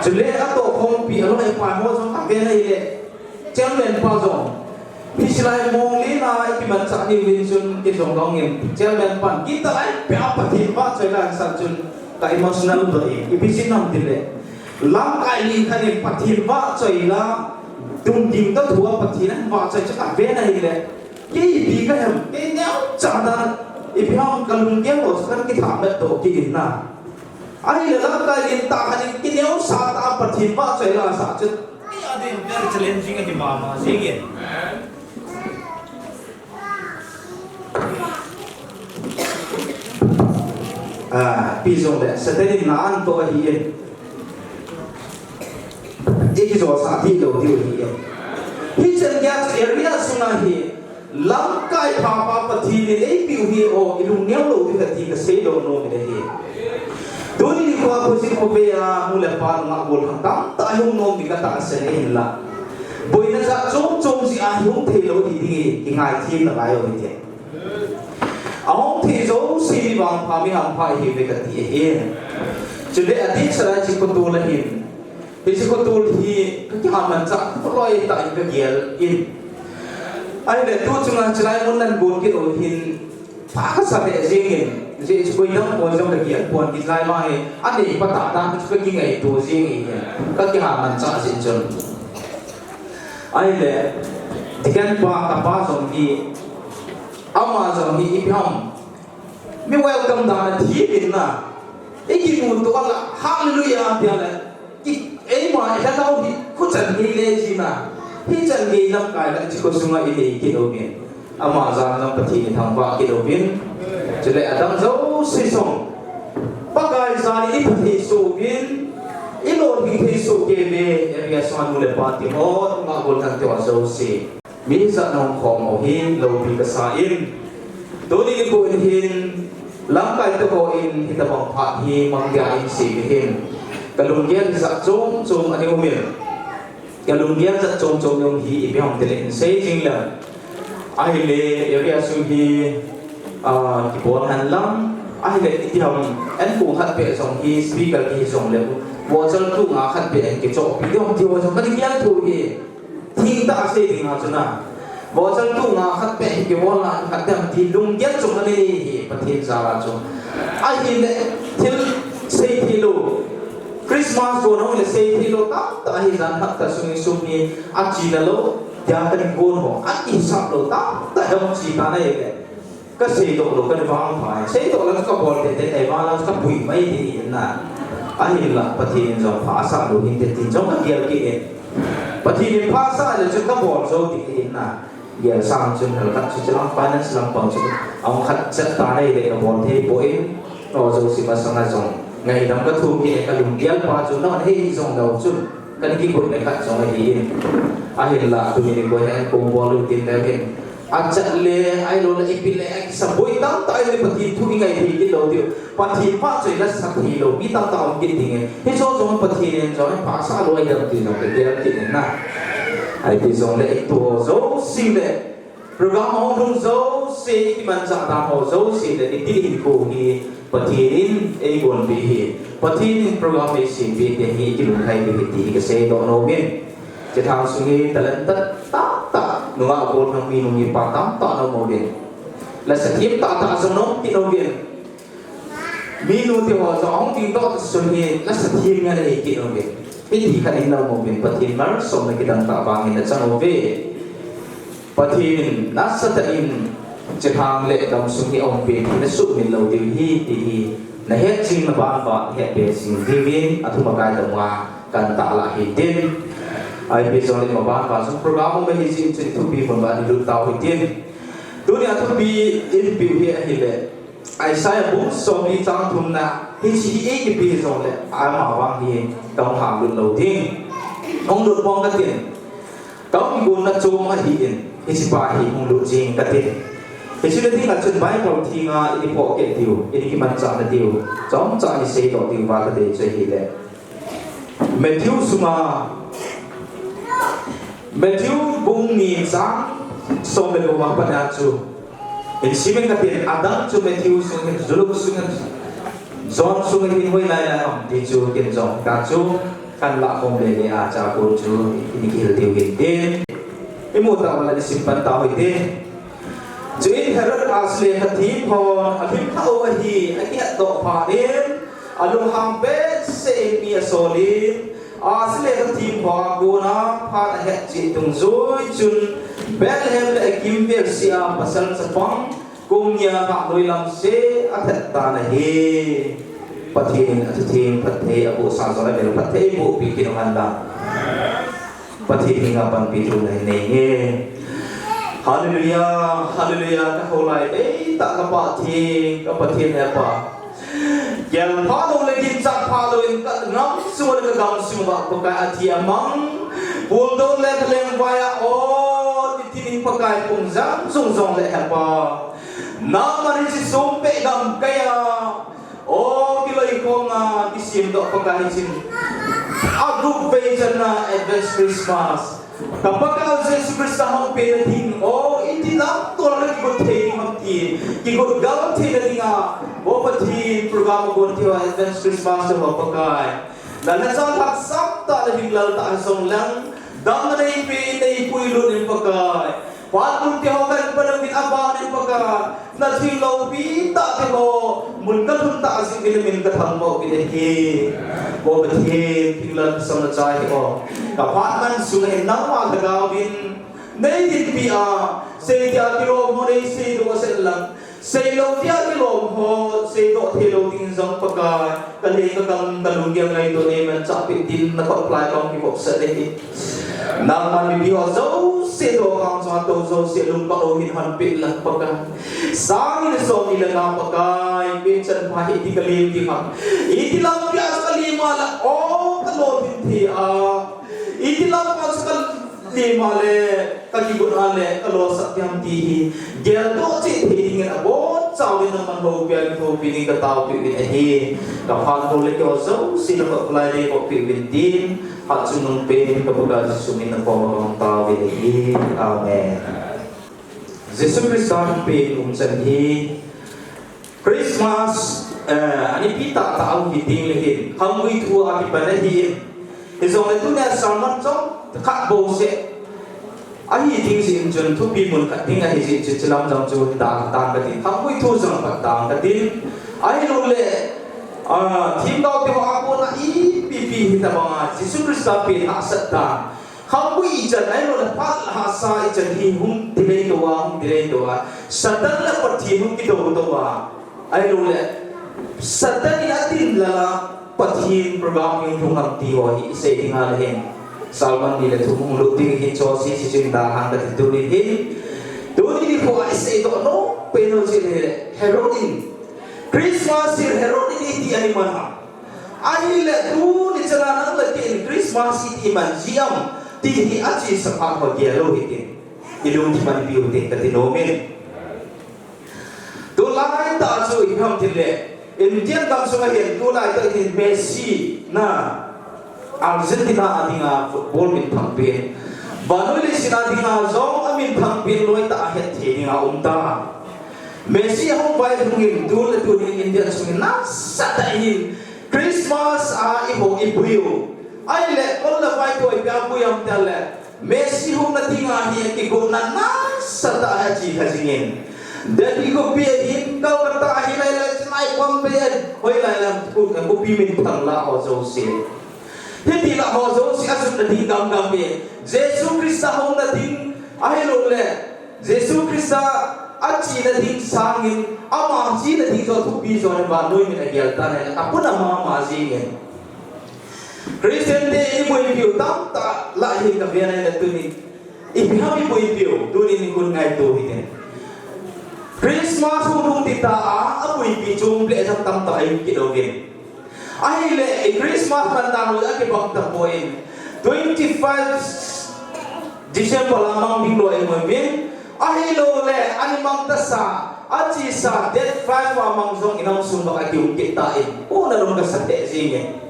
Chule atoh khompi aloi apai ho jong aven ahile. Chairman pa jong. Hiche lai mong lina ikimanchah ni uvin chun kei jong kahung in. Chairman pan guitar ahin pe a Pathen vahchoi la san chun ka emotional doh in. Ipi jeh ham itile. Lamkai lin khat in Pathen vahchoi la. Tungding toh thua Pathen vahchoi chu kaven ahile. Kei ipi kahem, kei neocha dan, ipi ham ka lunggel ho chu kahin kithah met toh kit in na. Ahile lamkai lin tah khat in kineosa tah a Pathen vahchoi la sa chu. Ai, adin very challenging ahi mama jing in. Ah, ipi jong le, Satan in na an toh ahi in. Ikijosah thei lou diu ahi e. Hichan gei area sunga hi lamkai phapa Pathen in eipeh u hi o, ilung neo lou diu ahi ti kasei lou nom in ahi. Tuni nikho a khoji khovei a nu le pa nunga gollhang tamtah hung nom ding katahsan ahinla. Boina jat chom chom jeh a hung thei lou hi ding hi, kingaithem nalai u hite. Ahung thei jouse mi vangpha mi hampha ihiuve kati ahi. Chule adehset a hiche khotol ahin. Hiche khotol hi kakimanchah loi tah in kagel in. Ahile tu chunga chulai mun nan gon kit u hin. Pha kasa lheh jeng in. Hiche koi dang koi jong kagel pon kit lai ma hi. Aneipa tah dan chu kakingaito jeng in. Kakimanchah jeh chun. Ahile, deacon pa, kapa jong hi, ama jong hi, ipi ham. Mi welcome dan athem in na. Ikinu toh la, hallelujah, tia le. Ki, eima, ilhanau hi, khuchan gei le ji na. Hichan gei lamkai la, hiche kho sunga inei kit u nge. Ama jal in jong Pathen ithangvah kit uvin. Chule adang jouse jong Pakai jal in iphathei soh uvin. Ilolhing thei soh kei uve, area sunga nu le pa teho, nungah gollhang teho jouse. Mi jat nahung khom u hi loupi kasa in. Tuni nikho in hin, lamkai teho in, hitobang phat hi mang dia in sei uve hin. Kalunggel jat chom chom ana um in. Kalunggel jat chom chom jong hi ipi ham itile insei jing le. Ahile area sung hi, ah, kibol hen lang. Ahile iti ham, an kong khat beh jong hi speaker kihi jong le. Voucher tu nga khat beh kichoh pi ding ti ho jong kani gel thu hi. Thing tah a sei ding a chu na. Voucher tu nga khat beh hi kibol na khat dem ti lunggel chung ani hi Pathen jal a chu. Ahile thil sei thei lou. Christmas gon hung le sei thei lou tamtah hi jan hapta sung hi sum hi achena lou, tia kahin gon ho, akihisap lou tamtah hung che tan ahile. Kasei doh lou, kahin vangpha, sei doh lou kabol tei tei, ei vang lou kapui mai ti in na. Ahinla, Pathen in jong phasah lou hinte tin jong kagel kit in. Pathen in phasah le chun kabol jou ding in na. Gel sang chun hal khat chu chulang finance lampang chu. Ahung khat chet ta nei le kabol thei poi. O jouse masanga jong. Ngaidam kathum kit e kalunggel pa chu nahon hei jong lou chun. Kana kigot le khat jong ahi in. Ahinla tuni nikho hin kong bol u tin le hin. Achat le, ahilou le, ipi le, akisaboi tamtah ahile Pathen thu ingai thei kit lou diu. Pathen vahchoi la sa thei lou, mi tamtah um kit ding e. Hicho jong Pathen in jong, phasah lou ahi dam ti jong, kagel kit in na. Ahi ti jong le, ito jouse le, program hung lhung jouse, ikimanchah dan ho jouse le, iti hinkho hi, Pathen in eigonpeh hi. Pathen in program eisempeh te hi, ikilungthai peh hi ti hi kasei doh nom in. Chithang sung hi talent tah tah tah, nungah gollhang mi nu mipa tamtah ana um uvin. Lasa them tah tah jong ana um kit uvin. Mi nu teho jong ahung ding toh sun hi lasa them ngen ana hi kit uvin. Hiti khat in ana um uvin, Pathen malsomna kidang tah vangin achang uve. Pathen in nasatah in Chithang le gamsung hi aumpi thei nasuhmil lou diu ahi ti hi nahet jing naban uva nahet be jing diuvin athum akai tobanga kahin tahlah ahi tin. Ahi, ipi jongle maban uva jong program um ahi jeh chun thupi mun uva ilut tau ahi tin. Tunia thupi eipeh u hi ahile Isaiah bung somli chang thumna hiche hi eipeh jongle amavang hi kahung hahlut lou ding. Hung lut pong katin. Kahung gonna chom ahin, hichepa hi hung lut jing katin. Hiche le dinga chun Bible thenga ini pohkeh diu, ini kimanchah na diu, chomcha ini seidoh diuva kadei chu ahile, Matthew sunga, Matthew bung ni chang som le gup a pat a chu, in simin katin, adang chu Matthew sung hin, Luke sung hin, John sung hin, hoilai lai ham ti chu ken jong kachu kahin lahkhom lele a, chakon chu ini kihil diu ahi tin. Imu tauva, isim pan tau hite. Chuin Herod ahsi lekha themhon alhingtha u ahi akihetdoh phat in, alunghang behseh in mi asolin, ahsi lekha themho agonna phat ahet cheh dungjui chun, Bethlehem le akimvel sea pasal chapang kum nia lhah noilam seh athat tan ahi. Pathen in athutheng phatthei abohsa jong le phatthei bohpi kit hen lang. Pathen henga panpi thu nahin nei inge. Hallelujah, hallelujah, ka houlai, eita ka Pathen, ka Pathen hepa. Gelpha lou le ginchat pha louvin ka gamsung le ka gamsung uva Pakai athi amang, puldou le ka lengvai a, o, nitin in Pakai pung jam jong jong le hepa. Nangman hiche sompeh gamkai a, o, kiloikhom a kisemdoh Pakai hichun, agup vei channa Advance Christmas, ka Pakai Jesu Christa hung pen ding, o, iti lam tol a kigot thei ding ham ti, kigot gal theina dinga, o Pathen, program agon theiho Advance Christmas ho Pakai, nalhachang lhahsam tah le hinglel tah jong lang, damna neipen, neipuilut in Pakai. Phat mun teho kahin pan uvin, aban in Pakai, na thil loupi tah teho mun kalhun tah jeh uvin, namin kathangvah uvin ahi. O Pathen, thil lam samna chai hi o. Ka phat man sunga hin nangma lhagao vin neidinpi a, seitia kilom ho neiseidoh sah in lang, seilou tia kilom ho seidoh theilou ding jong Pakai, ka leng ka kam ka lunggel ngaito neimanchah peh din nakhut lai kahung kivopsah ahi. Nangman mipi ho jouse dokhang chunga tou jouse lungkah lou hin honpeh lang Pakai. Sang ni le som ni le nga Pakai, pen chan pha hi iti kalem ding ham, iti lampi a chu kalem a le, o, kalolhin thei a, iti lampi a chu ka lem a le, ka kigot a le, ka losah ding ham ti hi geldoh cheh thei dingin abonchauvin nangman houpi a kithopi ding kataopeh uvin ahi. Ka phat ho le keiho jouse nakhut lai neibohpeh uvin tin, hatchungnung pen ka Pakai Jesu min a koma kahung taovin ahi. Amen. Jesu Christa hung pen umchan hi Christmas, eh, anipi tahtah u hi ding le hin, khamui thu a kipan ahin. Hijongle tunia sermon chomkhat bouseh ahi ding jeh in chun, thupi mun khat ding ahi jeh chun, hiche lam jong chu dalha tang katin, khamui thu jong pat tang katin. Ahilouleh, ah, themgao teho a kona ipi ipi hitobanga Jesu Christa pen hahsat dan, khamui ichan, ahilouleh phat le hahsa ichan hi hung delay tou a, hung delay tou a, Satan le Pathen hung kidou tou a, ahilouleh Satan in adin lal a Pathen program hi hung lhung ham ti ho hi isei ding a le hin, sermon ni le thum hung lut ding ahin, chule hiche chu hin dalhang kati tunin hin. Tuni nikho a iseidoh nom pen u chu ahile, Herod in, Christmas hi Herod in iti ahi man ham, ahile tuni chan a nang le kei in Christmas iti iman ji ham ti hi achesa phat ho gel u hitin, ilungthim a ipi u hitin kati nom in. Tulai tah chu ipi ham tile, Indian gamsunga hin tulai tah hin Messi na Argentina a dinga football minthang pen, vannoi leiset a dinga jong aminthang pen loi tah a hetthei dinga um ta. Messi ahung vailhung in tun le tun in Indian sung in nasatah in Christmas a iho ibui u. Ahile kol le vai toh ipi a bui ham tile, Messi hungna dinga hi kigotna nasatah a achi kha jingin. Delhi khopi ahin, Kolkata ahin, ahile Chennai, Bombay ahin, hoilai lam khopi minthang lah ho jouse, hiti lah ho jouse ajotna ding gam gam hi Jesu Christa hungna ding, ahilouleh Jesu Christa achena ding sangin, ama chena ding jong thupi jong in vannoi min agel tan ahi, apuna mama jingin. Christian te iboipiu tamtah lah hi kaven ahi le tunin. Ipi ham iboipiu, tunin ikhun ngaito hite. Christmas hung lhung ding tia, aboipi chom le jat tamtah aum kit uvin. Ahile, i Christmas man dan u akibang tapon. Twenty-five December a mang ding lou imu uvin. Ahilou le, ana mang tasa, achesa, date five a mang jong inam sung bang akium kit tan. Una lung kasa tah jingin.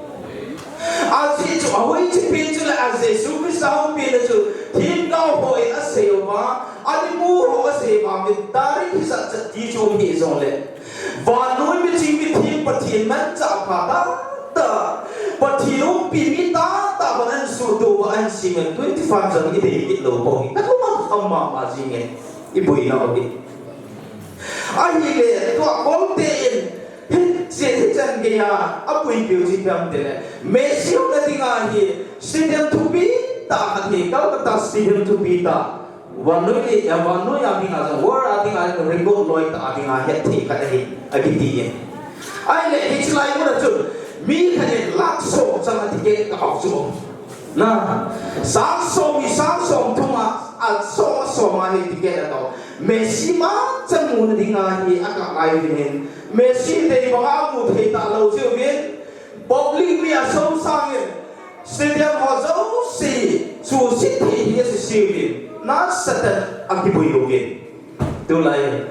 Ajeh chu, ahoiche pen chu le, a Jesu Christa hung pen chu, themgao hon asei uva, ana mu ho asei uva, min tarik hijat chet ti chu um hih jongle. Vannoi miching mitheng Pathen manchah pha tahtah, Pathen umpi mi tahtah hon ansuhto uva ansimin twenty-five jong idei kit lou bou hi. Kalung akham mama jingin iboina u hi. Ahile, tua kolte in, hiche, hichan geiya, aboipiu chu ipi ham itile, Messi hung na dinga hi, stadium thupi tah khat hi, Kolkata stadium thupi tah. Vannoi le, ya vannoi a dinga jong, world a dinga jong, record loi tah a dinga hetthei khat ahi, akiti e. Ahile, hiche lai mun a chun, mi khat in lakh som chang a ticket akap chu. Na, sang som, mi sang som thum a, a som, a som a hi ticket akap. Messi ma chang muna dinga hi akap lai uvin hin. Messi dei banga mu thei talou jeh uvin. Public mi asom sangin. Stadium ho jouse, chu sit thei hi asisi uvin, nasatah in akiboi uvin. Tulai,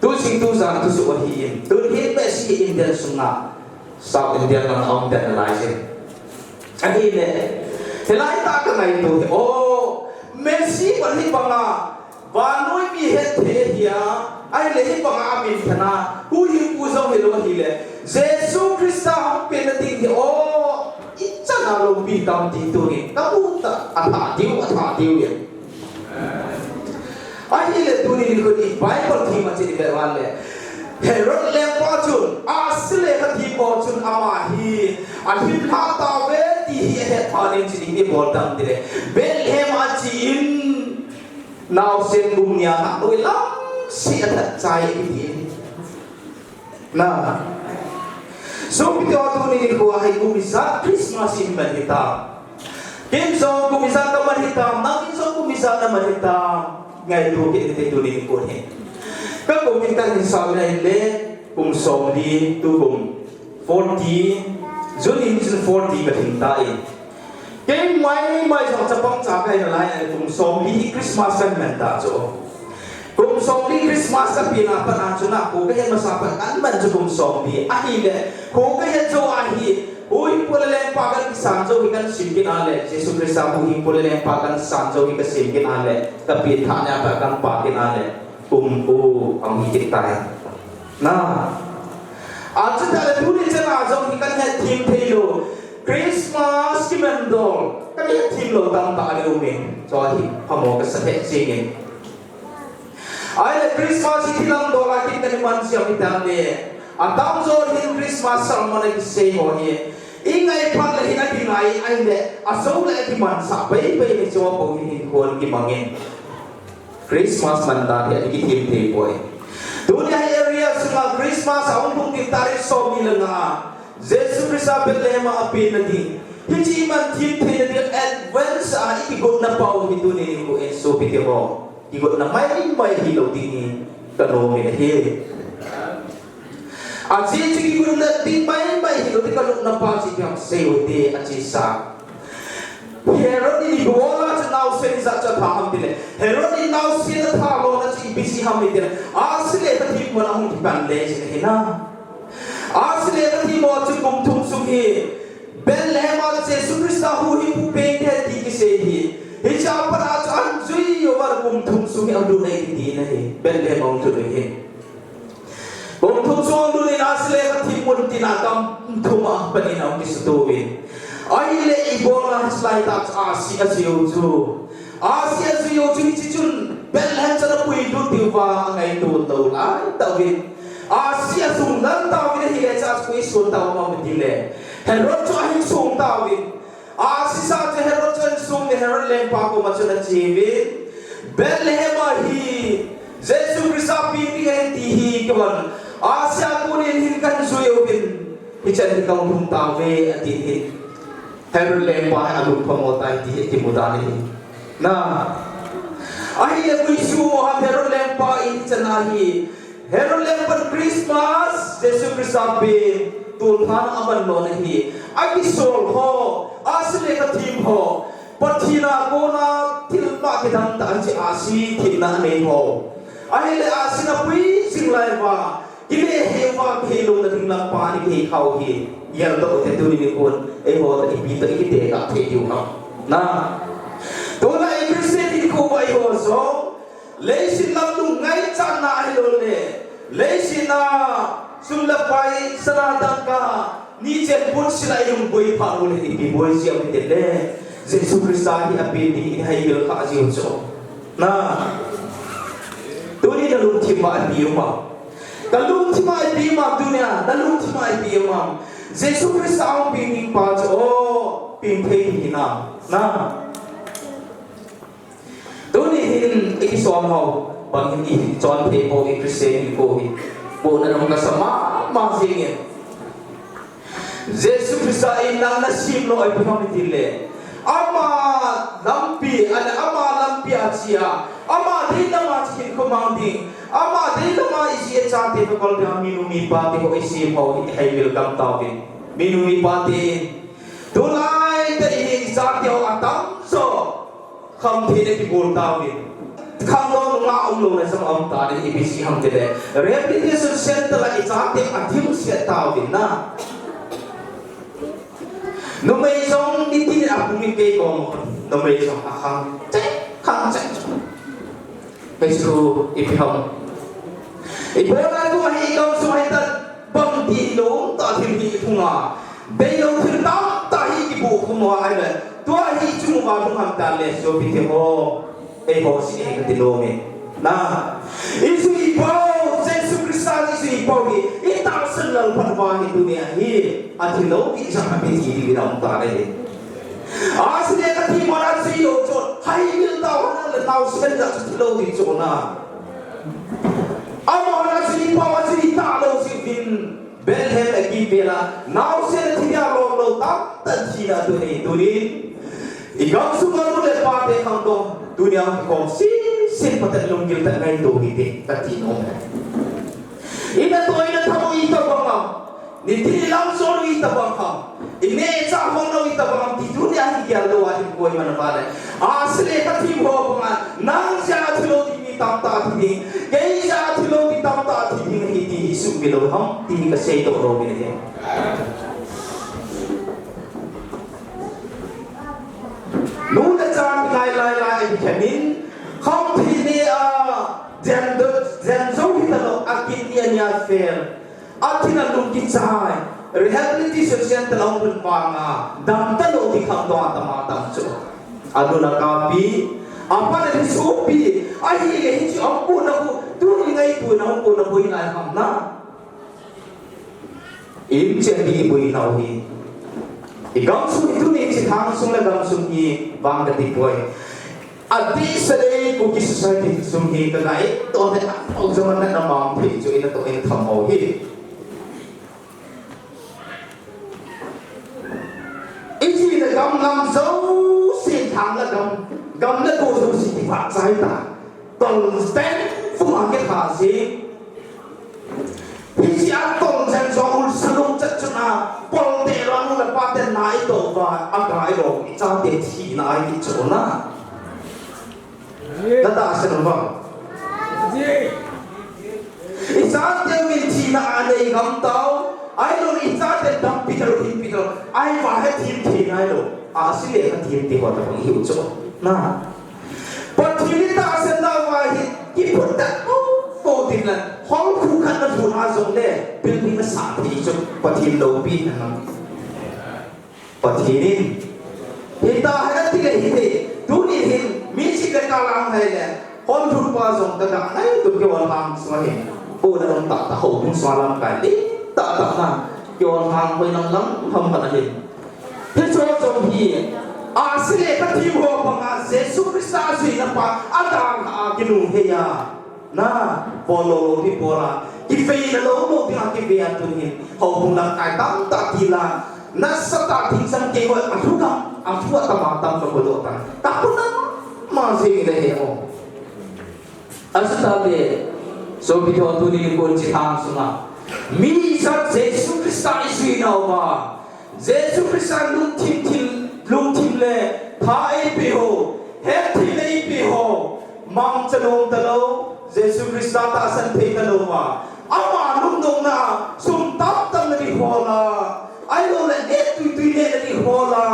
tu jing tu jan thusoh ahin, tun hi Messi Indian sunga, South Indian lang a um den lai jin. Ahile, hilai tah kangaito hi, o, Messi pan hi banga, vannoi mi hetthei ahia, ahile hi banga amin thana, huhhingpu jong hilou ahile, Jesu Christa hung penna ding hi, o, ichan a loupi tam ti tunin, kamu tah, athah diu, athah diu e. Ahile tunin nikho i Bible thema chun ivet uva le, Herod lengpa chun, ahsi lekha themmo chun ama hi, alhim lha tauve ti hi ahet phat in chun ipi bol tam tile, Bethlehem a achen, naosen bung nia nahnoi lam seh a that chai ahi ti. Na. Sopite ho, tuni nikho a hi kum ijat Christmas iman hitam. Ken jong kum ijat kaman hitam, nangin jong kum ijat naman hitam. Ngaito kit hite tuni nikho hi. Kakum in kahin sao in ahile, kum somli, tukum forty, June in June forty kalhing tan. Kei maimai jong chapang cha kahi nalai a kum somli hi Christmas kaman ta chu. Kum somli Christmas kapen a pat a chu na kho kahet masa pat kaman chu kum somli. Ahile, kho kahet jou a hi, huhhingpu le lengpa kakisan jou hi kasim kit a le, Jesu Christa huhhingpu le lengpa kasan jou hi kasim kit a le, kapen thah nia pat kapan kit a le. Kum ko ahung hi kit tai. Na. Achuti le tuni chan a jong hi kahet them thei lou. Christmas kiman dol. Kahet them lou tamtah le um in. Chu hi phamo kasa thei jing in. Ahile Christmas hi thi lam dol a kin kahin man siam hitam le. Atamjo hin Christmas sermon a kisei ho hi. Ingai phat le hin akingai ahile. Ajou le akimansah paipai ni chu apo hin hin kon kimang in. Christmas man dan hi akithem thei poi. Tunia hi area sunga Christmas ahung lhung ding tarik somni le nga a Jesu Christa Bethlehem a apenna ding. Hiche iman them theina ding advance a ikigotna pau hi tuni nikho in sopite ho. Kigotna maimai hilou ding hi kanom in ahi. Ajeh chu kigotna ding maimai hilou ding kalupna pa chu ipi ham sei u hite, achesa. Herod in ipi bola chu naosen ijat chu atha ham tile. Herod in naosen atha lona chu ipi jeh ham itile. Ahsi lekha themmo a hung kipan le jin ahi na. Ahsi lekha themmo chu kum thum sung hi. Bethlehem a Jesu Christa huhhingpu peng ding ahi ti kisei hi. Hiche a pat a chu ahin jui uva kum thum sung hi alut ahi ti ahi. Bethlehem a hung lut ahi. Kum thum sung lut in ahsi lekha themmo tina kum thum a pat in ahung kisuto uvin. Ahile ibola hiche lai tah chu ahsi ajui u chu. Ahsi ajui u chu hiche chun Bethlehem chan a puilut diuva angaito lou lai tauvin. Ahsi asung lal tauvin ahile hiche a chu koi son tauvam itile. Herod chu ahin song tauvin. Ahsi sa chu Herod chu ahin song le Herod lengpa koma chun ache uvin. Bethlehem a hi Jesu Christa peng ding ahi ti hi keiman ahsi a konin hin kahin jui uvin, hichan hi kahung lhung tauve, ati hi. Herod lengpa hi alung phamo tai ti hi kimu dan ahi. Na. Ahile koisu mo ham Herod lengpa in hichan a hi. Herod lengpan Christmas, Jesu Christa peng, tulphan aman lona hi. Akisol ho, ahsi le khathim ho. Pathen a kona thilpha kidang tah hiche ahsi themna anei ho. Ahile ahsi napui jing lai uva, kile hih uva, kihei louna ding lampa ana kihei khau hi. Geldoh ute tuni nikho, eiho toh ipi toh ikiteka thei diu ham. Na. Tulai Christian hinkho uva eiho jong, leiset lam lungngaichatna ahilouleh, leiset a sum le pai, sana dangka, nichen pun sila ilung boi pha uleh ipi boi jia ute le. Jesu Christa hi apeng ding ihai bil kha jiu chu. Na. Tuni nalungthim a ipi um am? Kalungthim a ipi um am tunia? Nalungthim a ipi um am? Jesu Christa ahung peng ding pa chu, o, peng thei hi na. Na. Tuni hin ikisol ho, bang hin ichon thei po i Christian hinkho hi. Pohnat um kasa mama jingin. Jesu Christa in nang nasem lou ahi ipi ham itile, ama lampi, ahile ama lampi a chia, ama deilam a hinkho mang ding, ama deilam a iji ichate toh kol ding a minu mipa te ho isem ho hi hai welcome tauvin. Minu mipa te in, tulai tah hi ichate ho atam jo. Khamthei le kibol tauvin. Khangdong nunga umlouna jong aum tan, ipi jeh ham itile, rehabilitation center a ichate adimset tauvin na. Numei jong nitin a pumi kei kom, numei jong akhang cheh, khang cheh. Hichu ipi ham? Ibola tua hi igamsung a hitabang deilou tah thil hi iphunga, deilou thil tamtah hi kibuh khum uva ahile, tua hi ichung uva lhung ham tale sopite ho, eiho seh e kati nom e. Na, ijui pau, Jesu Christa ijui pau hi itahsan lal phat uva hi tunia hi athilou ding jong apeh thei ding aum tan ahi. Ahsi le khathim hon ajui lou chu, hai mil tah hon le naosen jat chu thilou ding chu na. Amahon ajui pau, ajui talou jeh uvin, Bethlehem a kipe la, naosen thi dia lom lou tamtah thina tuni, tunin. Igamsunga nu le pate khangdong, tunia kikhom sese phaten lunggil tah ngaito hite, kati nom e. Inatoh inathammo itobang ham? Nitin ilamsol u itobang ham? Ineh ichah hong lou itobang ham ti tunia hi geldoh a hin koiman vale. Ahsi le khathim ho banga nang jeh a thilou ding mi tamtah thi ding, kei jeh a thilou ding tamtah thi ding ahi ti hi sumil lou ham ti hi kaseidoh nom in ahi. Nu le cha ngai lai lai ahi khemin, khamthei ni a, jen do, jen jou hitalou, akin ni a ni a fel. Athin alung kichai, rehabilitation center a hung lhun vanga, damtalou ti khamdong atam atam chu. Anu le apa pi, apa le sopi, ahile hiche ahung kona khu, tuni ngaito na hung kona khu hilai ham na. Inchen hi iboinau hi. Igamsung hi tuni hiche lhangsung le gamsung hi vang kati poi. Adehset le Kuki society sung hi kangaito le, aho jong ana mang thei chu inatoh inathammo hi. Iti le gam lam jouse, lhang le gam, gam le go jouse kivahchoi ta. Tolteng phunga kitha jing. Hiche a tolteng jong ulsa lungchet chun a, polte lou nu le pa ten na itoh uva, aga ilou, ichate thina ahi chu na. Natahsan uvam? Ichate uvin thina anei ngam tau, ahilou le ichate dampi talou, hinpi talou, ahivang hethem thei nailou, ahsi le khathem ti ho tabang ihiu chu na. Pathen in tahsan nauva hi kiphut tah pou pou tin la, hall khu khat na lhun a jongle building nasah thei chu Pathen loupina ahi. Pathen in hita hina tile hite, tuni hin mi chih le kal a hung hai le, hall lhun pa jong kaga ngaito, kihol hang sunga hin, o na dong tahtah, houbung sunga lamkai le tahtah na, kihol hang hoi lang lang ham khat ahin. Hiche jong hi, ahsi le khathem ho banga Jesu Christa juina pa adalha a kinungheiya. Na, bol lou lou ding bol a, kivei na lou lou ding a kivei a tuni hin. Houbung lamkai tamtah til a, nasatah a thingsan kei ho, a thu gam, a thu a tam a tam ka bol doh tan. Ka pu na, ma se le he o. Asatah le, so bi tho tuni hin kon chi thang sunga. Mi sa Jesu Christa i sui nau va. Jesu Christa lungthim thim, lungthim le tha eipeh ho, hetthei le eipeh ho, mangcha nom talou, Jesu Christa tahsan thei talou va. Ama lungdong na, sum tam tam na di ho la, ahilou le, eh, tui tui le na di ho la,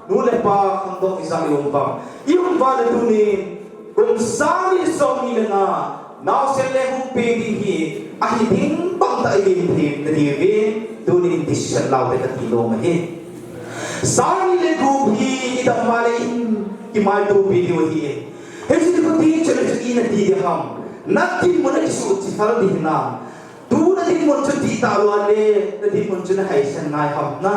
nu le pa khangdong i sa i um va. I um va le tunin, kum sang ni som ni le nga, naosen le hung pe ding hi, ahi ding bang tah i lim thei na diu ve, tunin decision lau te ka ti nom ahi. Sang ni le gup hi, i dam ma le in, i mai tu pe diu ahi. Hei si tu ti chale chu i na ti di ham. Na tin mo na ki su chi fal di na. Tu na dinmun chu ti talou le, na dinmun chu na haisan ngai ham na.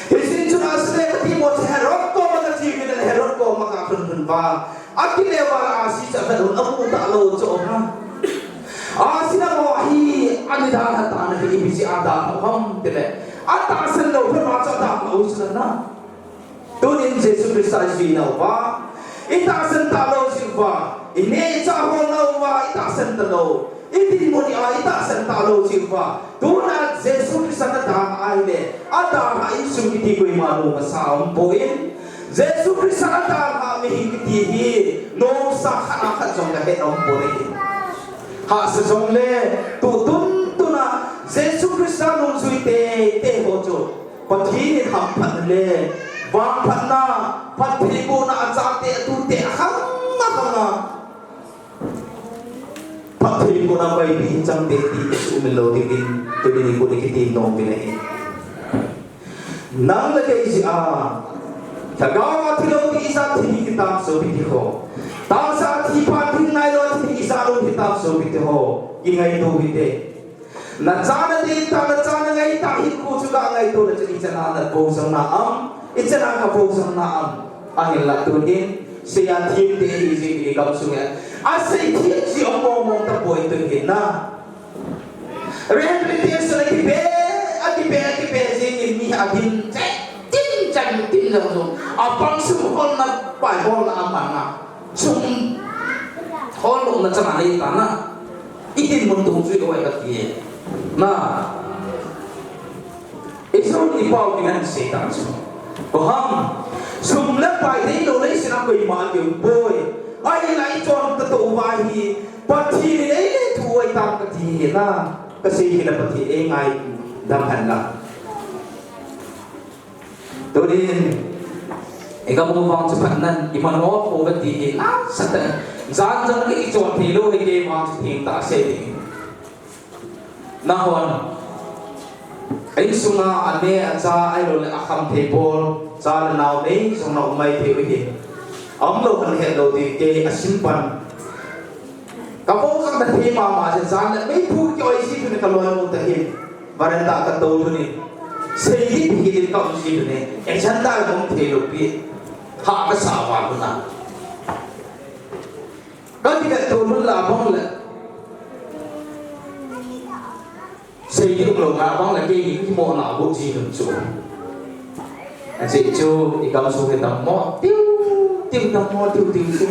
Hisin chu na sile ka ti mo se Herod koma ka chi mi na Herod koma ka khun khun va. Akile va a si cha ka dun amu talou chu na. A si na mo hi ani da na ta na hi bi si a da ham tile. A tahsan lou phe ma cha da ma u si na. Tunin Jesu Christa i sui nau va, i tahsan talou jeh uva, i neh i chah hol nau va, i tahsan talou, i dinmun a i tahsan talou jeh uva. Tuna Jesu Christa na dalha ahile, adalha insung kiti koima nom masa um poi. Jesu Christa na dalha mihem kiti hi, nomsa khat a khat jong kahe nom poi. Hahsa jongle, tu tun tuna, Jesu Christa nungjui teitei ho chu. Pathen in hamphatna le vangphatna, phattheibohna a chate, a tute, a khang a khang a phattheibohna vaipi hin chang te ti ka sumil lou ding in, tuni nikho ni kiti nom uvin ahi. Nang le kei jeh a, lhagao a thi lou ding ijat thi ding hitam sopi te ho. Tahsa a thi phat ding nailou a thi ding ijat lou hitam sopi te ho. Kingaito hite. Na cha na dei ta, na cha na ngai ta, hinkho chu ka ngaito na chu ichan a na vo jong na am, ichan a ka vo jong na am. Ahinla tunin, sei a thiem te hi jing i gam sung e. A sei thiem ji ong mong mong tapoi tunin na. Rehabilitation a kipe, a kipe, a kipe jing in mi a din che, tin chan tin jong jong. A pang sum hol na, pai hol na a man na. Sum hol lou na chang a nei ta na. I dinmun dungjuiya kati e. Na. I sum i pao ding ahi sei ta chu. Ko ham. Sum le pai deilou leiset a koima keu poi. Ahinla i chon ta tou va hi. Pathen in eile thu ahi tam kati hi na. Ka sei hi na Pathen in eingaidam hen lang. Tunin, i gam u vang chu phatnan, i manop pouve ti hi nasatah. Jan jong le i chon thei lou hi kei vang chu theng tah sei ding. Nahon, a insunga a neh a chah ahilou le a khamthei bol, cha le nao nei jong na um mai thei u hi. A um lou khan het lou ding kei a sim pan. Ka vo kha ka thei mama jeh, jan le meiphu ki oi ji thun ka loi mu ta hin. Veranda ka tou thun in. Sei ding pi hi din ka um ji thun in. Action da ka um thei lou pi. Ha ka sa va lu na. Ka ti ka tou thun la bang le. Sei ding lou nga bang le kei hi kimo na bu ji thun chu. Ajeh chu i gam sung hi dammo, tiu, tiu, dammo, tiu, tiu, tiu.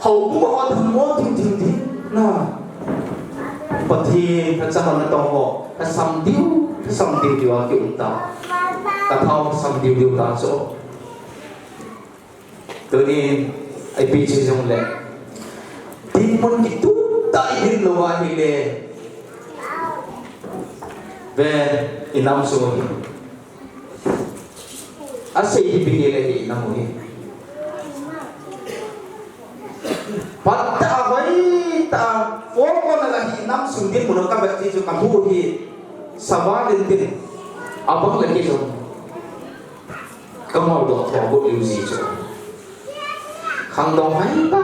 Houbung ho dammo, tiu, tiu, tiu. Na. Pathen, ka chang na tong ho. Ka sam tiu, ka sam tiu, tiu a ki um ta. Ka thao, ka sam tiu, tiu ta chu. Tunin, ipi hijongle. Dinmun kitup tah i hin lou ahile. Ve, i nam sung hi. Asei hi pi hi le hi i nam u hi. Phat tah hoi tah, fo ko na la hi nam sung dinmun ka vet ji chu ka mu hi. Sava len tin. Abang le kei jong. Ka ngol doh tho got liu ji chu. Khangdong hai ta,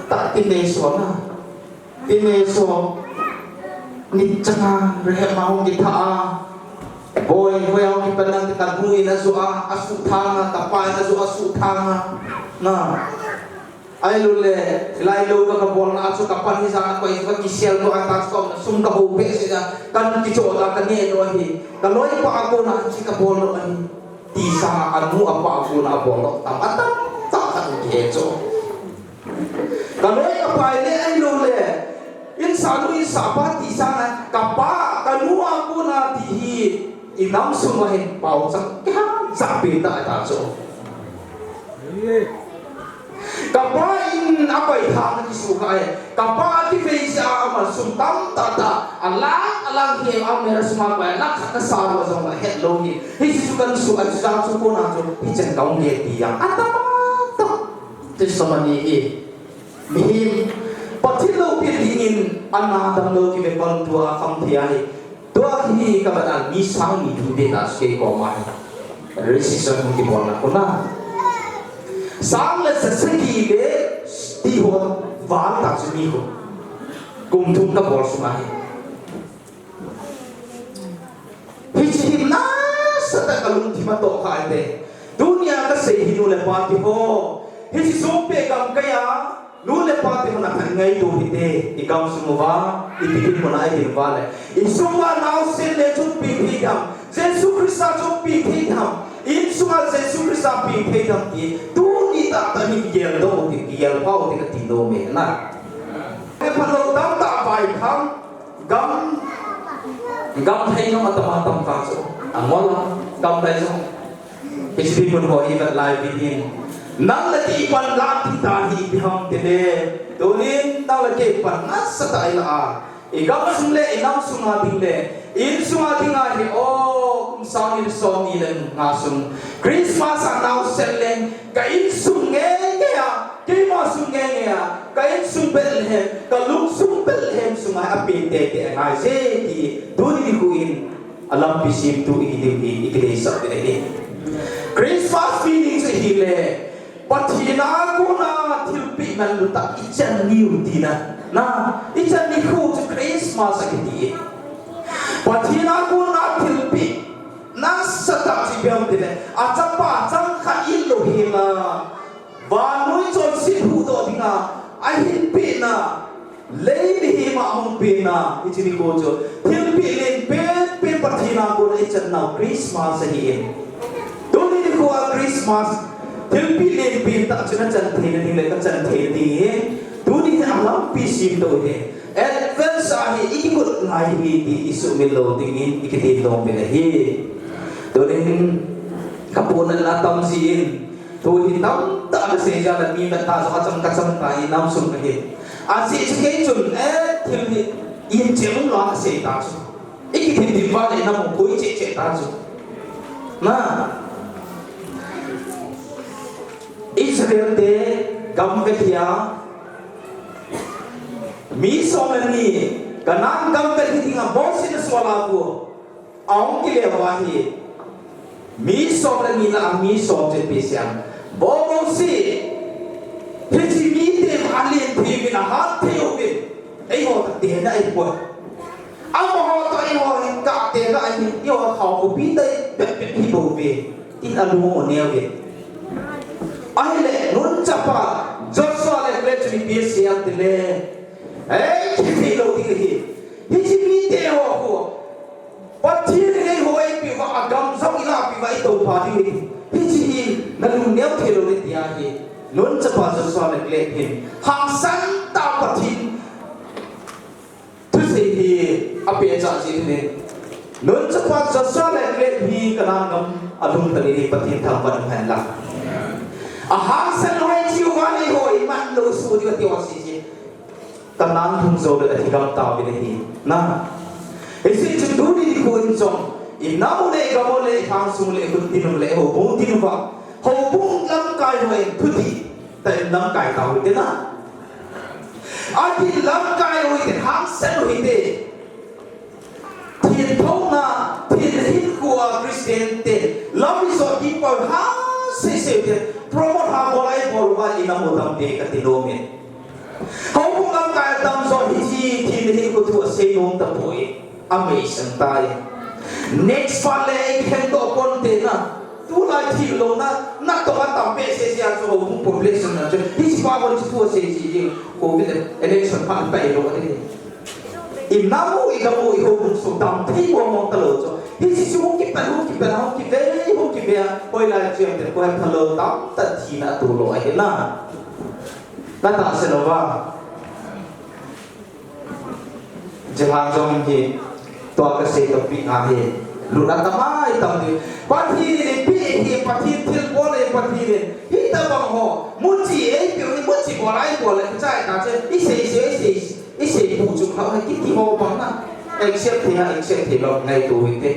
ta ti nei so na. Ti nei so. Ni changa, rehab ma hung kitha a. Boi, boi hung kipan nang ti ka nu in a zu a, a su thang a, ka pa in a zu a su thang a. Na. Ahilouleh, lailou ka, ka bolna chu ka pan hi jana koi ka kisel to ata som na sum ka ho be se ja, kan kicho la ka ne no hi. Ka loipa a kona chi ka bol no hi. Ti sa anu apa a kona bol no tam atam ta ka ki he cho. Ka loi ka pai le ahilouleh, in sa nu in sa pa ti sa na, ka pa, ka nu a kona ti hi, i nam sung a hin pau chang, ki ha, sa pe ta ta cho. Ka pa in a pai tha na kisu ka e. Ka pa a ti vei sia a man sum tam ta ta. A lang, a lang hi a mera sum a pai, lang khat na sa lo jong la het lo hi. Hi si su kan su a chu sa su ko na chu. Hi chen ka ung ge ti yang. A ta ta. Testimony hi. Mihem. Pathin lo pi ding in a na dam lo ki ve pang tu a kham thi a hi. Tua hi ka bana mi sang ni tu be na se ko ma. Resistance hung kibol na kona. Sang le sa sagi le ti ho val ta chu mi ho. Kum thum ka bol sunga hi. Hichi hi nasatah a ka lungthim a toh kha te. Tunia ka sei hi nu le pa ti ho. Hichi sum pe gam ka ya. Nu le pa te hon a khan ngaito hite, i gam sung uva, i ti din hon a i din uva le. I sung uva naosen le chu pi thei tham, Jesu Christa chu pi thei tham, in sunga Jesu Christa pi thei tham ti, tuni tah tah hin gel doh ti, gel pha u ti ka ti nom e na. E phalou tam tah vai tham, gam, gam thei nom atam atam kha chu, a ngol a, gam thei chu. Hichi mun ho i vet lai bit in. Nang le kei pan la ti ta hi ipi ham ti le. Tunin nang le kei pan nasatah a i la a. I gam sung le, i nam sung a ding le. In sung a ding a hi o, kum sang ni le som ni le nga sung. Christmas a naosen leng, ka in sung nge nge a, keima sung nge nge a, ka in sung Bethlehem, ka lung sung Bethlehem sung a, a pen te te a ngai je ti. Tuni nikho in. A lampi semtu i ding hi, i kideisah ding ahi. Christmas meaning chu ahile, Pathen a kona thilpeh manlu tah i chan niu tina. Na, i chan nikho chu Christmas akiti. Pathen a kona thilpeh nasatah chu ipi ham tile, a chapa changkhat in lou hela. Vannoi chonset huhdoh dinga, ahin pehna, lei mihem a hung pehna, hiche nikho chu, thilpeh len penpen Pathen a kona i chan nau Christmas ahi e. Tuni nikho a Christmas, thilpeh len pentah chu na chan theina ding le ka chan theina ding ahi. Tuni hi a lampi semtu ahi. Advent a hi i kigot ngai hi ti i sumil lou dingin i kitem nom uvin ahi. Tunin ka pona na tam jin, Thu hi tamtah na sei jeh a mi vet ta jong a chang ka chang ta i nam sung ka hi. Ajeh chu kei chun, eh, thil hi in chem la ka sei ta chu. I kithim thim val in nam koi cheh cheh ta chu. Na. Israel te gam vet hi a. Mi som le ni Canaan gam vet hi dinga Mose in asol a pu. Ahung kile uva hi, mi som le ni lah a mi som chu ipi asei em. Vo Mosi, hiche mite alen thei uvin, ahat thei uvin. Eiho toh tena ahipoi. Amaho toh eiho hin kah tena ahi, eiho khao khopi tah bep bep hi bouve. Tin alung u aneo uve. Ahile, Nun chapa, Joshua le Caleb chun ipi asei em tile. Ei, kithei lou ding ahi. Hiche mite ho khu. Pathen in eiho eipeh uva, agam jong ilahpeh uva, itoupa ding ahi. Hiche hi nalung neo thei lou le tia hi. Nun chapa Joshua le Caleb hin hangsan tah a Pathen thusei hi apeh cha jeh in. Nun chapa Joshua le Caleb hi Canaan gam alhung tan in Pathen thangvah in umhen lang. Ahangsan lou hiche uva eiho iman lou soh diu ati uva sese. Canaan lhung jou le athi gam tauvin ahi. Na. Hiche chu tuni nikho in jong, i nam u le, i gam u le, i khang sung u le, i khut tin u le, i houbung tin uva. Houbung lamkai ho in thuti tah in lamkai tau hite na. Athi lamkai u hite, hangsan u hite. Thil thouna, thil hinkho a Christian te, lam i sot ding pau ha, sei sei te, promote ha bol a i bol uva i nam u tam te kati nom e. Houbung lamkai a tamjo hiche thil hinkho thu asei nom tapoi. Amei sang tai. Next phat le i khen toh pon te na. Tulai thil louna, natong atam behseh seh a chu houbung population na chu. Hiche pa hon chu thu asei ji ding. Covid election phat pai lou ding. I nam u, i gam u, i houbung sung tam thei mong mong talou chu. Hiche chu hung kipan, hung kipan, hung kive, hung kive a. Hoilai chu em te, koi phalou tamtah thina atoh lou ahi na. Natahsan uva. Jehan jong hi, tua kasei toh pi nga hi. Luna tamai tam di. Pathen in pi hi, Pathen thilbol hi, Pathen in. Hitabang ho, muchi ei pi hi, muchi bol ei bol ei, chai ta che, i sei, i sei, i sei, i sei pu chu kha, kiti ho bang na. Accept thei ha, accept thei lou, ngaito hite.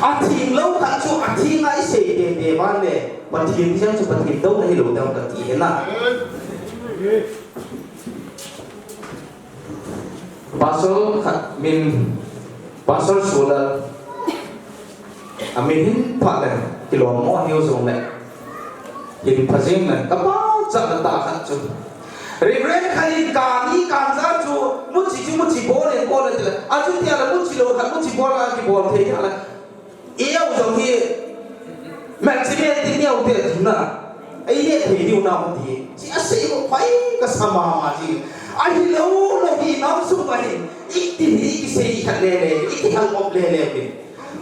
Atheng lou khat chu, atheng a i sei tei tei ban le, Pathen theng chu Pathen douna hilou ding kati hi na. Pastor khat min, Pastor Sulal. Amin hin pha le, kilom mo hiu jong le. Hin pha jing le, kapa cha na ta khat chu. Reverend khat in kani kanja chu, muchi chu muchi bol le, bol le tile. Achu tia le muchi lou khat, muchi bol a kibol thei tia le. Eiho jong hi, Mexican ti neo te tu na. Ei le thei diu na mo ti. Chi asei mo pai kasa mama ji. Ahilou lou hi nam sung ma hi. Iti hi kisei khat le le, iti hal op le le ni.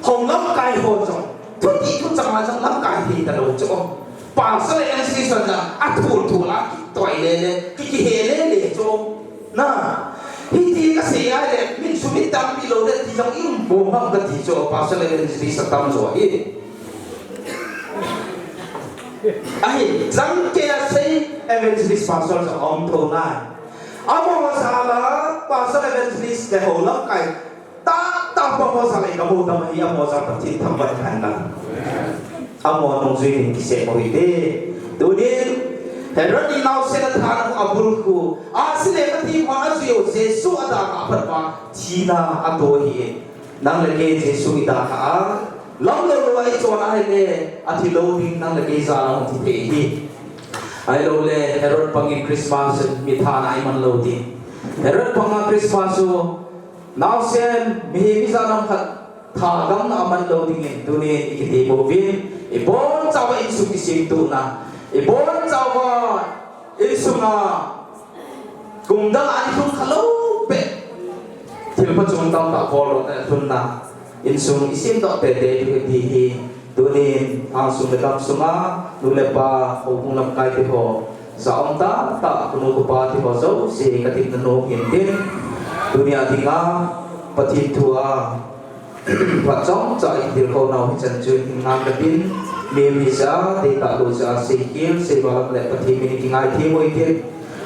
Hom lamkai ho jong. Thuti thuchang a jong lamkai thei talou chu. Pastor M C son na, athul thul a kitoi le le, ki kihe le le chu. Na, hiti kasei a le, min sumit tampi lou le, ti jong i um bom ham kati chu, Pastor Evangelist atam jo hi. Ahi, jang kei a sei Evangelist Pastor jo um tho nai. Amaho jal a, Pastor Evangelist le ho lamkai, Tah tah pa mo jal a i kamu tam ahi, amaho jal a Pathen thangvah in ahin lang. Amaho nungjui ding kisei mo hite. Tunin, Herod in naosen athana hung abulkhu. Ahsi le Pathen hon ajui u Jesu adah a aphat uva, thina ato ahi. Nang le kei Jesu idah a, lam lou lou a ichon ahile, athi lou ding nang le kei jal a hung thi thei ahi. Ahilou le, Herod bangin Christmas mi thana iman lou ding. Herod banga Christmas u, Naosen, mihem ijat ham khat, thagamna aman lou dingin, tunin i kiti pouvin, i bonchauva insung kisemtona, i bonchauva insunga, kum dang a i lhung khalou peh, thil phachom tamtah bol lona lhunna, insung i semdoh tei tei diu ahi ti hi, Tunin, angsung le gamsunga, nu le pa, houbung lamkai te ho, ja um tah tah, kunu kupa te ho jouse, ka dimna nom hin tin. Tunia dinga, Pathen thu a, phat chomcha i tilkhou nau hi chan chun hin ngam ka tin, mi mi ja, te tah lou ja, sei khel, sei val le Pathen min i kingai thei mo i tin.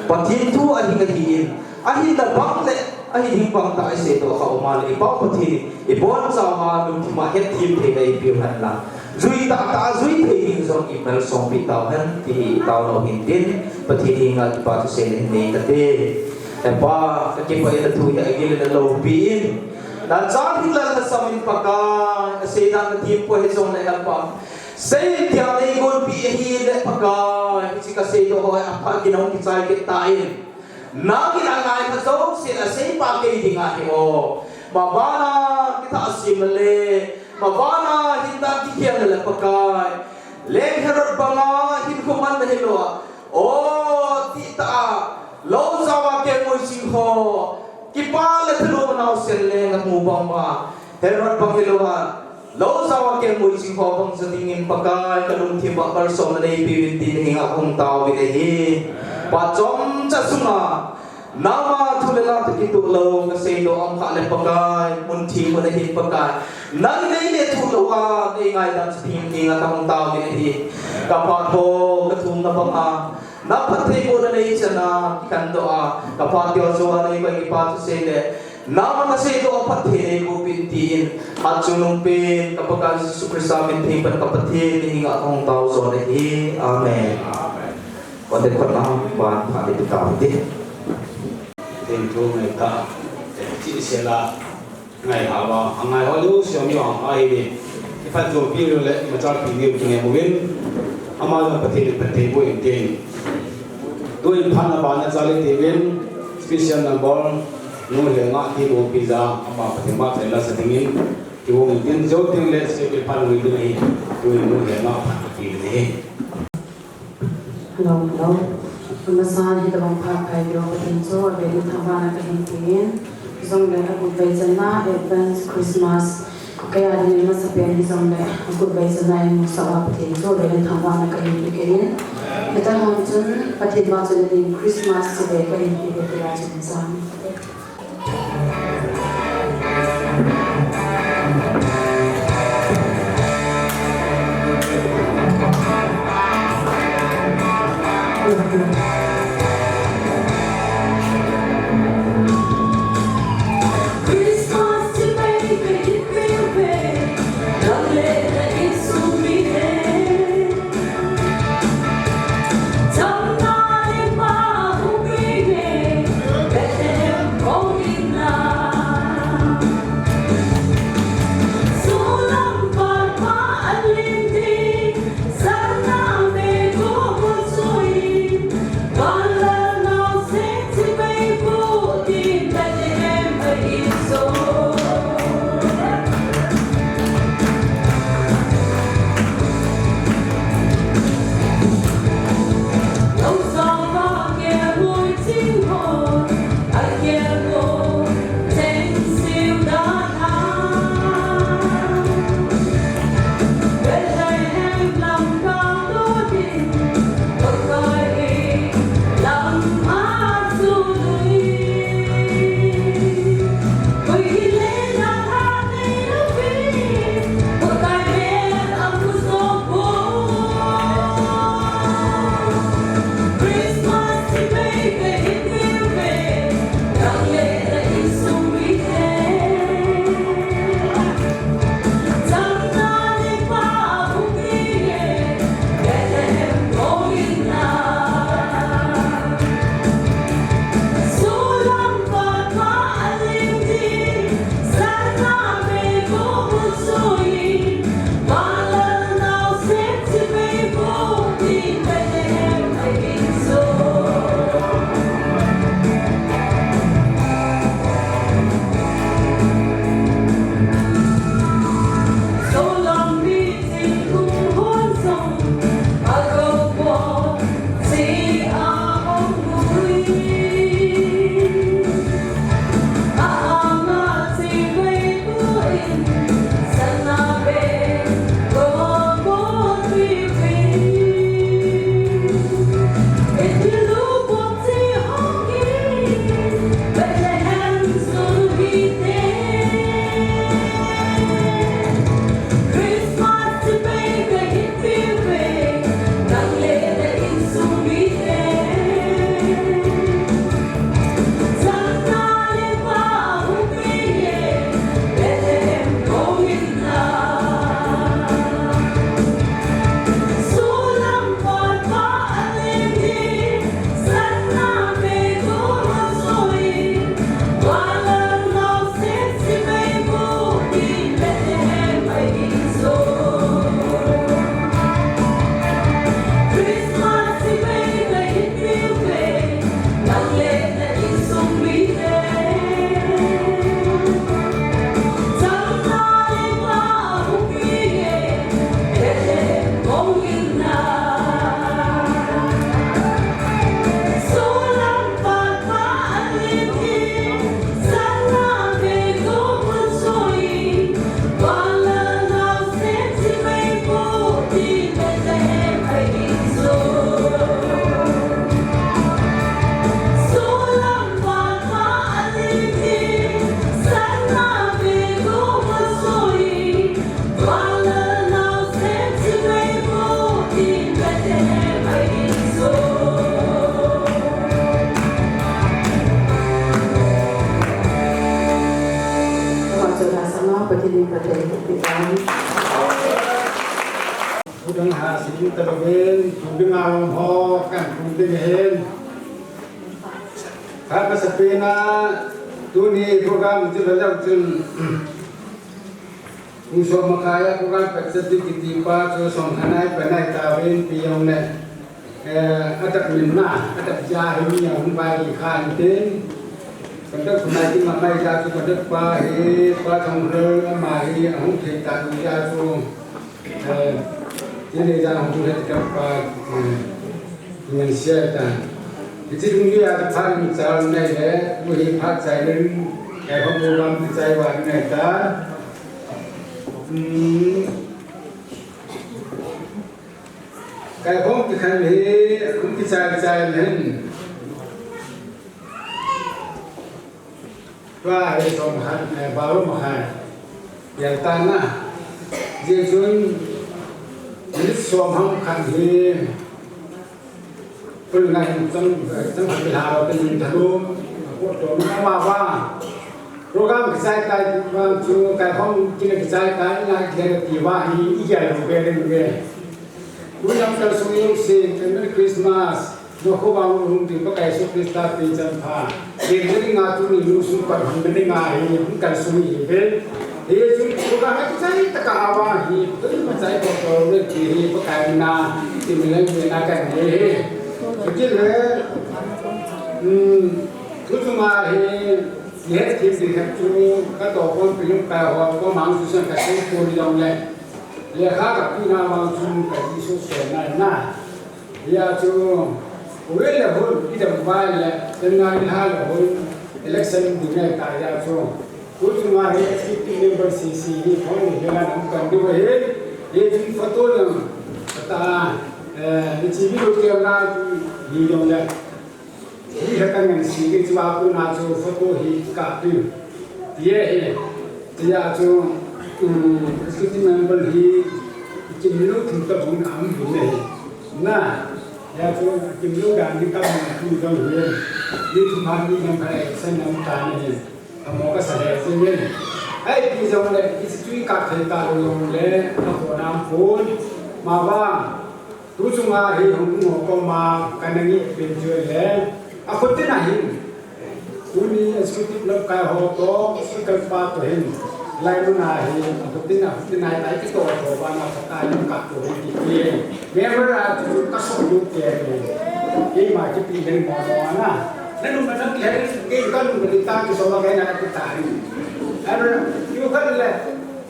Pathen thu a hing a hi in, Ahinna bang le, ahi ding bang tah a i seidoh kha um a le, i Pa Pathen in, i bonchauva lungthim a hetthem theina eipe u hen lang. Jui tah tah a jui thei ding jong i malsompi tau hen, ti hi i tao lou hin tin, Pathen henga kipa thusei le hin nei kate. He Pa, ka kipah in na thu hi agil in na loupi in. Na chang hi lal na sam in Pakai, asei dan na thim poi hi jong le he Pa. Sei tia nei gonpi ahi le Pakai, hiche ka seidoh ho hi apha ginong kichai kit ta in. Nangin angai kha jouse a seipa kei ding ahi o. Mabana kithah sim le, mabana hindan kikhel le Pakai. Leng Herod banga hinkho man na hilou a. O, tita, lou jaova kengoi jing ho. Kipa le thalou naosen leng amu bang uva. Herod bang hilou a. Lou jaova kengoi jing ho bang ja dingin Pakai ka lungthim a malsomna neipeuvin tin hinga kahung taovin ahi. Phat chomcha sunga, nangma thu le la toh kitoh lou, ka seidoh a um kha le Pakai, mun thim mun ahin Pakai. Nang nei le thu lou a, nei ngaidam sa dingin hinga kahung taovin ahi. Ka phat ho, ka thumna banga, Na phattheibohna nei chan a, kikhendoh a, ka phat teu joh a nei koi kipa thusei le, nangma ka seidoh a phatthei nei boh peh in tin, hatchungnung pen, ka Pakai Jesu Christa min theng pan ka Pathen min henga kahung tao joh ahi. Amen. Amen. Kon te khut na hang, ban pha le tu tao te. Theng thu ngai ta, ti se la. Ngai hava, angai ho jouse jong ahi ve. Iphatchompi u le, machalpi u kinem uvin. Ama jong Pathen in phatthei boh in tin. Tuin phatna bana chale tiuvin. Special number, nu le nga ti bopi ja, ama Pathen ma phatna sa dingin. Hung tin jou ting le se ki pan wi ding hi, wi mu he ma pha ki ni. Hello, hello. Tuna san hi tabang pha phai ding Pathen chu avel in thangvahna kahin pe in. Jong le agut vei channa advance Christmas. Kei a ding in masapen hi jong le agut vei channa in musa a Pathen chu avel in thangvahna kahin pe in. Hita hon chun Pathen vahchoi na ding Christmas chu ve kahin pe ve tia chun sang. Udang ha sing talovin, tubing alam ho, kan tubing hin. Kaka sapina, tuni program jilajau chun. Hung som makhai a program pet sati kiti pa chu som khanai panai tauvin pi jong le, eh, atak min na, atak ja hi mi a hung pai khan tin. Conduct khun a kin ma mai ta chu conduct pa hi, Pa Thangral ama hi ahung thei ta nu ja chu, eh, kin nei ja hung thei ta pa, eh, ngan sia ta. Hichi dung ju a chu phat ni chal nei le, mu hi phat chai len, kai hong program ti chai wa nei ta. Hmm. Kai hong ti khan hi, hung ti chai chai len. Tua hi som khat, eh, balu ma khat. Yang ta na. Jeh chun, minute som hang khat hi. Pul ngai chang, chang khat pil ha, pil thalu. Ko to ma ma ba. Program kichai tai, ma chu kai hong kin kichai tai, na ki ti ba hi, i ya lu be le be. Ui lam kal sung yung si, Merry Christmas. Nokho vang hung ti Pakai Jesu Christa pi chan pha. Ding ding nga tu ni lu su pat hung ding nga hi, hung kal su ni ve. Hi su su ka ha chai ta ka awa hi, tu ma chai ko ko le ti hi Pakai na, ti mi le mi na kan hi. Su ki le, hmm, tu tu ma hi, ye ti ti ha tu, ka to kon pi yung ka ho, ko mang su san ka sai ko ni long le. Le kha ka pi na mang su ka ji su se na na. Hia chu, ule hun, i dam vai le, ten ngai ha le hun, election ding ngai ta hia chu. Ku chu nga hi S P P member C C hi, thong ni hia nam kan du he, ye chu photo lang, ta, eh, ni chi video camera chu, ni yong le. Hi ha kan ngan si ni chu a ku na chu photo hi ka pi. Ye he, Tia chu, um, executive member hi, kim lu thum ta bung am bu ne. Na, ya chu, kim lu dan ni ka bung tu dong hu. Ni thum ha ni nam pha san nam ta ne. Amo ka sa le chu ne. Ai, ti jong le, i chu ka thei ta lu jong le, a ko nam pon. Ma ba, Tu chunga hi hung ngo koma ka na ngi pin chu le, a khutin a hin. Tuni executive lamkai ho to, speaker pa to hin. Lai mun a hi, a khutin a, khutin a, tai ki to to ba na ka tai ka to hin ki ki. Member a chu ka so lu ke ni. Ki ma ki pi hin mo mo na. Na nu ma na ki hin, ki ka nu ma ni ta ki so ma ka na ki ta ni. Ai, yu ka le,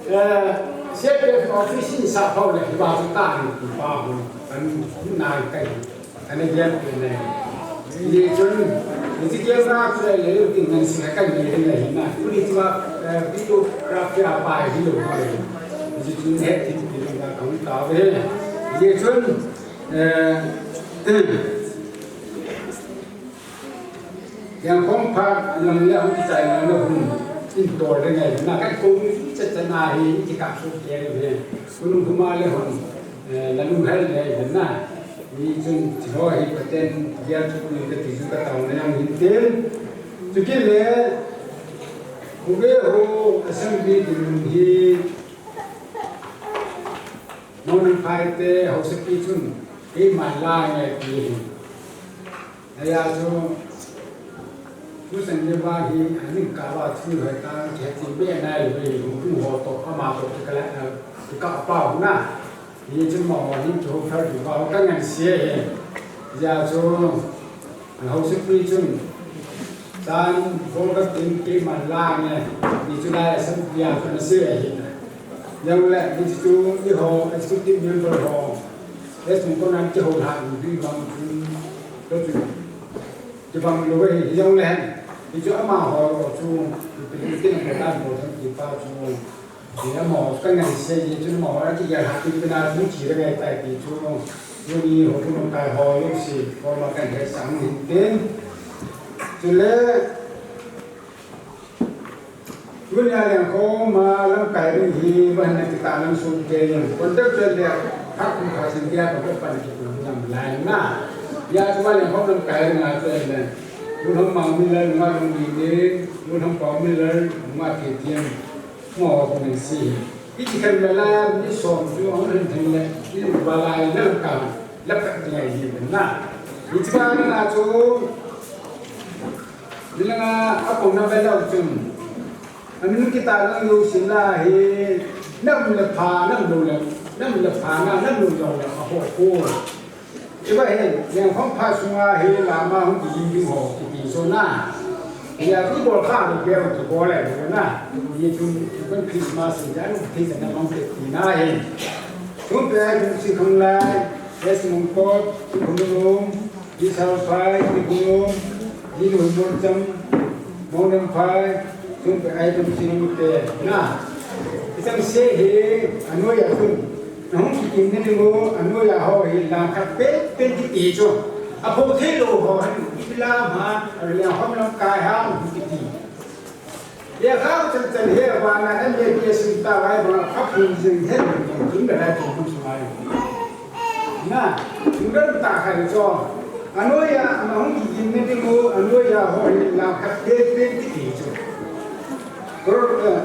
eh, C P F office ni sa pa le, ba ta ni pa ho. Kan nai kai, kan gen pi nai. Ni chun, ni ti gen na chu le le ti ngan si kan ni le le na. Ku ni ti ba, eh, videography a pai hi lo le. Ni chun he ti ti na kan ta ve. Ni chun, eh, Yang khom phat lang le hung kichai lang le hun in tor le ngai na kan kong cha cha na hi ki kap su ke le ve. Kun huma le hun, eh, la lung hel le ve na. Ni chun chi ho hi paten ya chu ni ka ti ju ka tau na yang hin ten. Chu ki le, hu ve ho assembly din hi Nonang phai te hausa pi chun, keiman la nge ti hi. Aya chu, tu san ye ba hi, aning ka ba chu hai ta, ke ti be na le be, hu tu ho to, ama to, ti ka la, ti ka pa hu na. Ni chun ma ho ni chu phar du ba, ka ngan sia hi. Ya chu, Hausa pi chun, chan, bol ka tin keiman la nge, ni chu lai assembly a kan sia hi. Yang le, ni chu i ho, executive member ho, es mun ko nan ki ho la, ni bi bang chun, to chu, ki bang lo hi, yang le, ni chu ama ho, chu, ki pi ki na ko dan ko san ki pa chu. Tia mo, ka ngai se, ye chu mo, a ti ya ha ti pina, ni chi le ngai tai ti chu. Ni ni ho chu mo kai ho, lu si, ko ma kan he sang ni tin. Chu le, lu nia liang ko ma lam kai ri hi, ba na ti ta lam su ke yin. Kon te che le, ha ku ha sin dia ko pan ki ku lam lai na. Ya chu ma liang ko lam kai ri na che le. Lu hom ma mi le, ma lu ni ni, lu hom ko mi le, ma ti ti. Mo ko min si. Iti kan la la ni som ju ang rin thang le, ni ba la la ka, la ka ti ngai ni na. Iti ba na chu, ni la nga a ko na ba la chun. Amin kita la yo si la hi, nam le pha, nam lo le, nam le pha na, nam lo le, a ho ko. Chuba hin, yang khom pha sunga hi lama hung ki jing jing ho, ki ti so na. Ya, tu bol kha, tu bol, tu bol le, tu na. Ni tu, tu kan Christmas ni, ya, tu ti na mang te ti na he. Tu pe ai tu si khang lai, es mong ko, tu khang lu, ni sao phai, ni khang lu, ni lu mor cham, mong nam phai, tu pe ai tu si te na. Isang se he, ano ya tu. Nahung kikim nading u, anoiya ho hi lam khat penpen kiti chu. Apho thei lou ho hin, ipi lam ham, alia hom lamkai ham, kiti. Lekha chan chan hi, vana M A B S ta vai, vana kha phung jing hi, kin da lai phung phung sung ai. Na, kin da ta khai chu. Anoiya, nahung kikim nading u, anoiya ho hi lam khat penpen kiti chu. Kor, eh,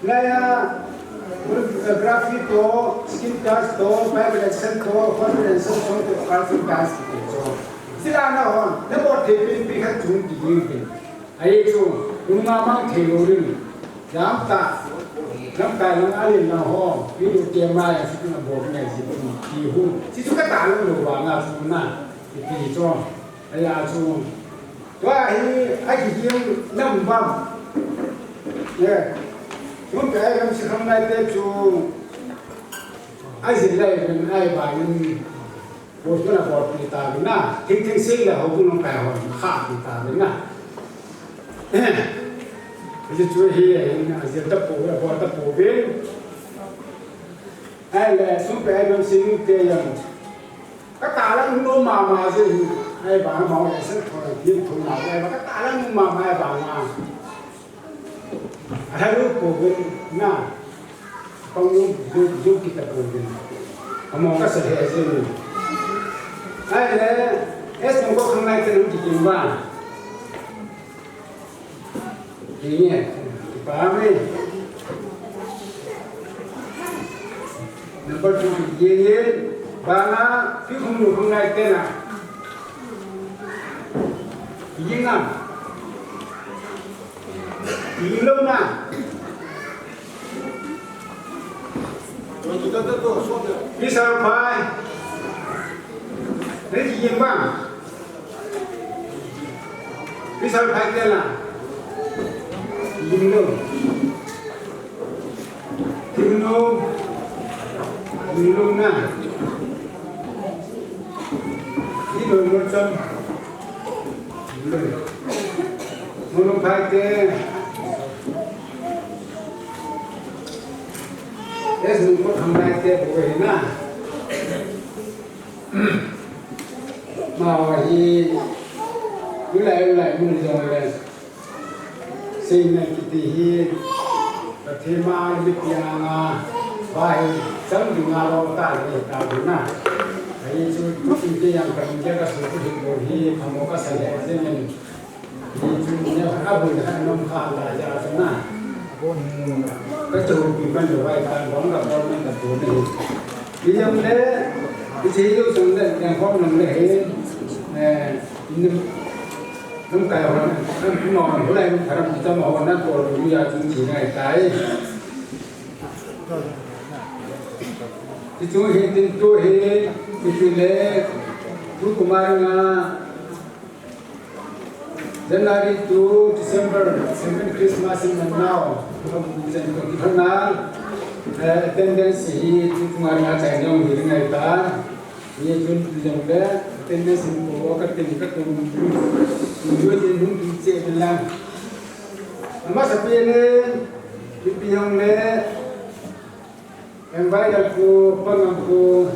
Laya, graphy to, skin touch to, vibration to, confidence to, to, confidence to. Sila na hon, na bot thei pi pi khat chung ti ding pi. Ai chung, lung ma mang thei lo ring. Jam ta, lam kai lang alin na ho, pi lu te mai, si na bot ngai si pi hu. Si chu ka ta lo lo wa nga chu na, pi pi chung. Aya chung. Tua hi, a kikim nam bam. Ye. Chung pe ai lam si kham lai te chu. Ai zin lai ven ai ba yin. Bo tu na bo pi ta ven na. Ting ting sing le ho bu nong kai ho kha pi ta ven na. Ye chu hi ai na zin ta po, bo ta po ven. Ai le chung pe ai lam si nu te yang. Ka talang nu mama je hi, ai ba ma wa sen thon, yin thon na, ai ba ka talang nu mama ai ba ma. Ai lu ko bin na, kong lu, lu, lu kita ko bin. Amo ka sa he je ni. Ai le, es mo ko khang lai te lu ki kin ba. Ye, ye. Ba me. Number two, ye, ye. Ba na, pi khum lu khum nai te na. Ye na. Ye lo na. Pi sa phai. Re ji yin bang. Pi sa phai te la. Yin lo. Yin lo. Yin lo na. Yin lo mo cham. Yin lo. Mo lo phai te. Es mun ko tham lai te bo he na. Ma wa hi. Lu lai, lu lai, mun jong le. Sei na kiti hi. Ka the ma mi ti a nga. Ba hi. Sam di nga lo ta le ta na. Ai chu, chu ti yang ka mi ka su ku hi bo hi. Ka mo ka sa le. Ni chu ni kha bun kha nom kha la ja chu na. Ka chu pi man lo wai ka bong ka bong man ka tu ni. Ni jam le, ni chi lu sung le, yang khom nam le he. Eh, ni nung kai ho na, nung mo ho lai nung karam ki tam ho na ko lu ya chu chi ngai tai. Ti chu hi tin tu hi, ti chu le, tu kumar nga, January to December, seven Christmas in Manao, Jan ko ki phana, eh, attendance hi tu tumar nga chai nyong hi ngai ta, ye jun tu jong le, attendance in ko ka tin ka tum, tu yo jin hung tu che lang. Ama sa pe le, pi pi hong le, Environment ko, panam ko,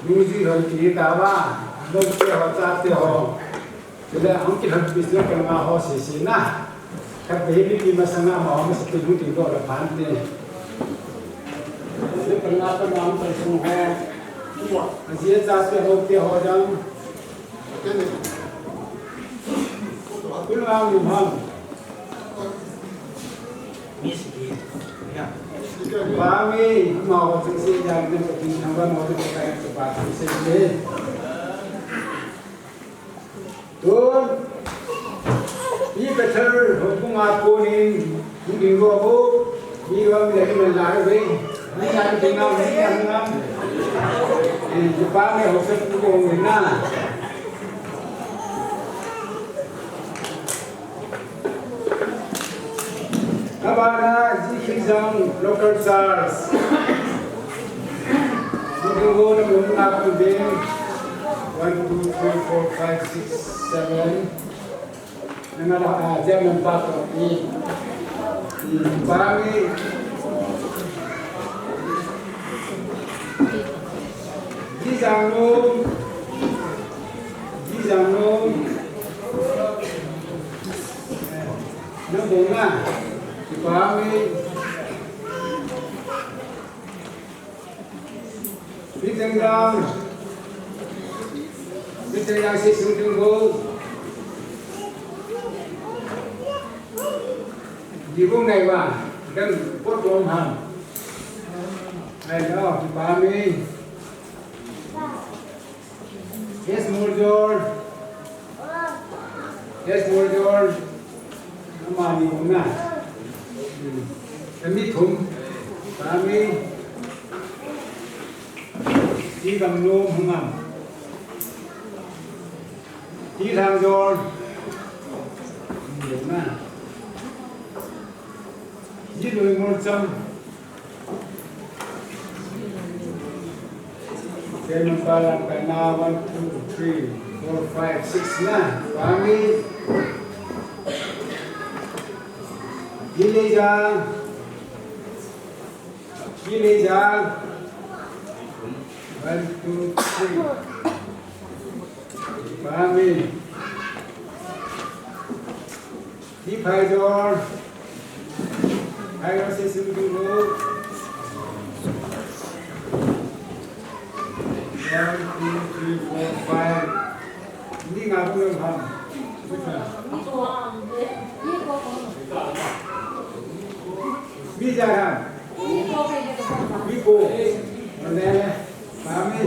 music ho ti ta ba, mo te ho, cha te ho. Chule hung ki hung business ka ma ho si si na. Ka be ni ki ma sa na ma ho ma si tu ti do la pan te. Ni pa na pa na pa sung ho. Wa, a ji cha te ho te ho jam. Kul ang ni man. Ba mi, ma ho ching se jang ne ko tin thang ba mo ko ka ko ba ching se ne. Tun, i Bethel ho bunga ko ni, ni ding ro ko, ni ro mi le ni la re, ni la ni na ni na. Ni ba mi ho se ko ni na. Para G K Zone Local Church. Mudungo na muna kundin. One, two, three, four, five, six, seven. Nangala, ah, chairman pa to. Ni, ni, pami. Jijang no. Jijang no. Nang bong na. Pami. Peter Yang, Peter Yang si sung sung bo. Di bong nai ba, dan pot bong ham. Ai lo, pami. Yes, more joy. Yes, more joy. Amani bong na. Kami thum. Kami. Ti bang no hungam. Ti thang joy. Bong na. Ji lui mol cham. Chairman pa lang kaina, one, two, three, four, five, six na. Pami. Ji le ja. Ji le ja. One, two, three. Pami. Ti phai jor. Phai jor si sim tu ro. One, two, three, four, five. Ni nga bu ham. Mi ja ham. Mi ko. Ole. Mami.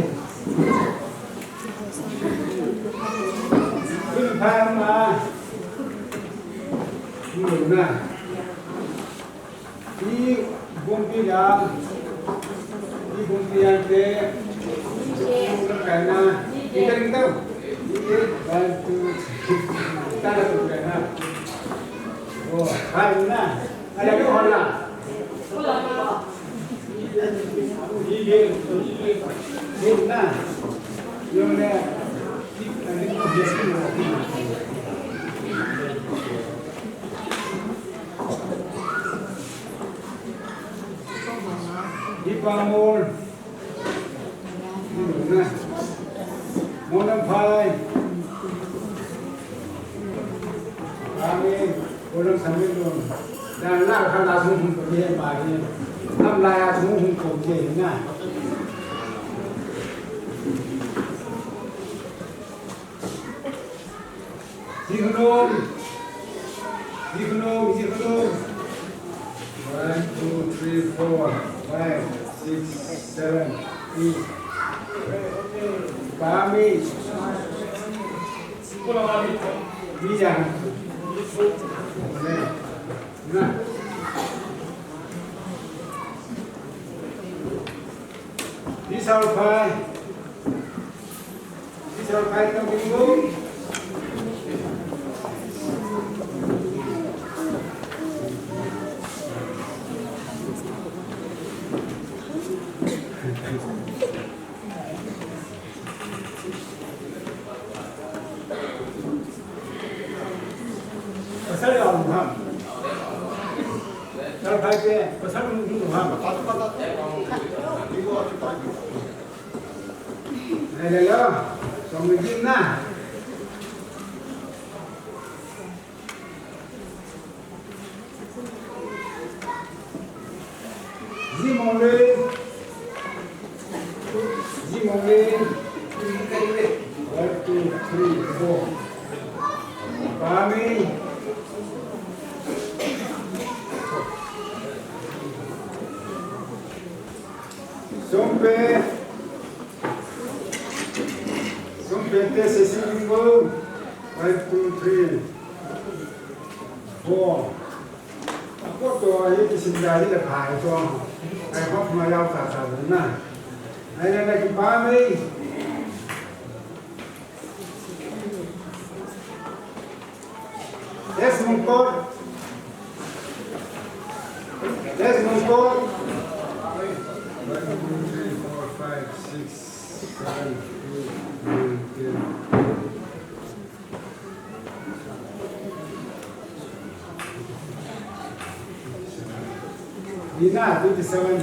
Kun pa ma. Kun na. Ni bumpi ya. Ni bumpi ya te. Kun ka na. Ni ka ring tau. Ni ke. One, two, three. Ta na kun ka na. Oh, hai na. Ada ni hola. Ipamol. Mona phai. Amen. Mona samen don. Dan la kha la sung hung ko ye ma ye. Nam la ya sung hung ko ye na. Jikhunom. Jikhunom, jikhunom. One, two, three, four, five, six, seven, eight. Pami. Miya. Na. Di sao phai. Di sao phai kam bingo. Pasal ya ham. Tal phai ke, pasal mu mu ham. Hello, hello. Song mi jin na. Ji mong le. Ji mong le. One, two, three, four. Pami. Sumpe. Sumpe te se si bingo. One, two, three, four. Ako to, ahi kisim da hi le phai to. Ai hop ma yau ta ta na. Ai na na ki pa mei. Yes, Mungkot. One, two, three, four, five, six, seven, eight, nine, ten. Nina, twenty-seven.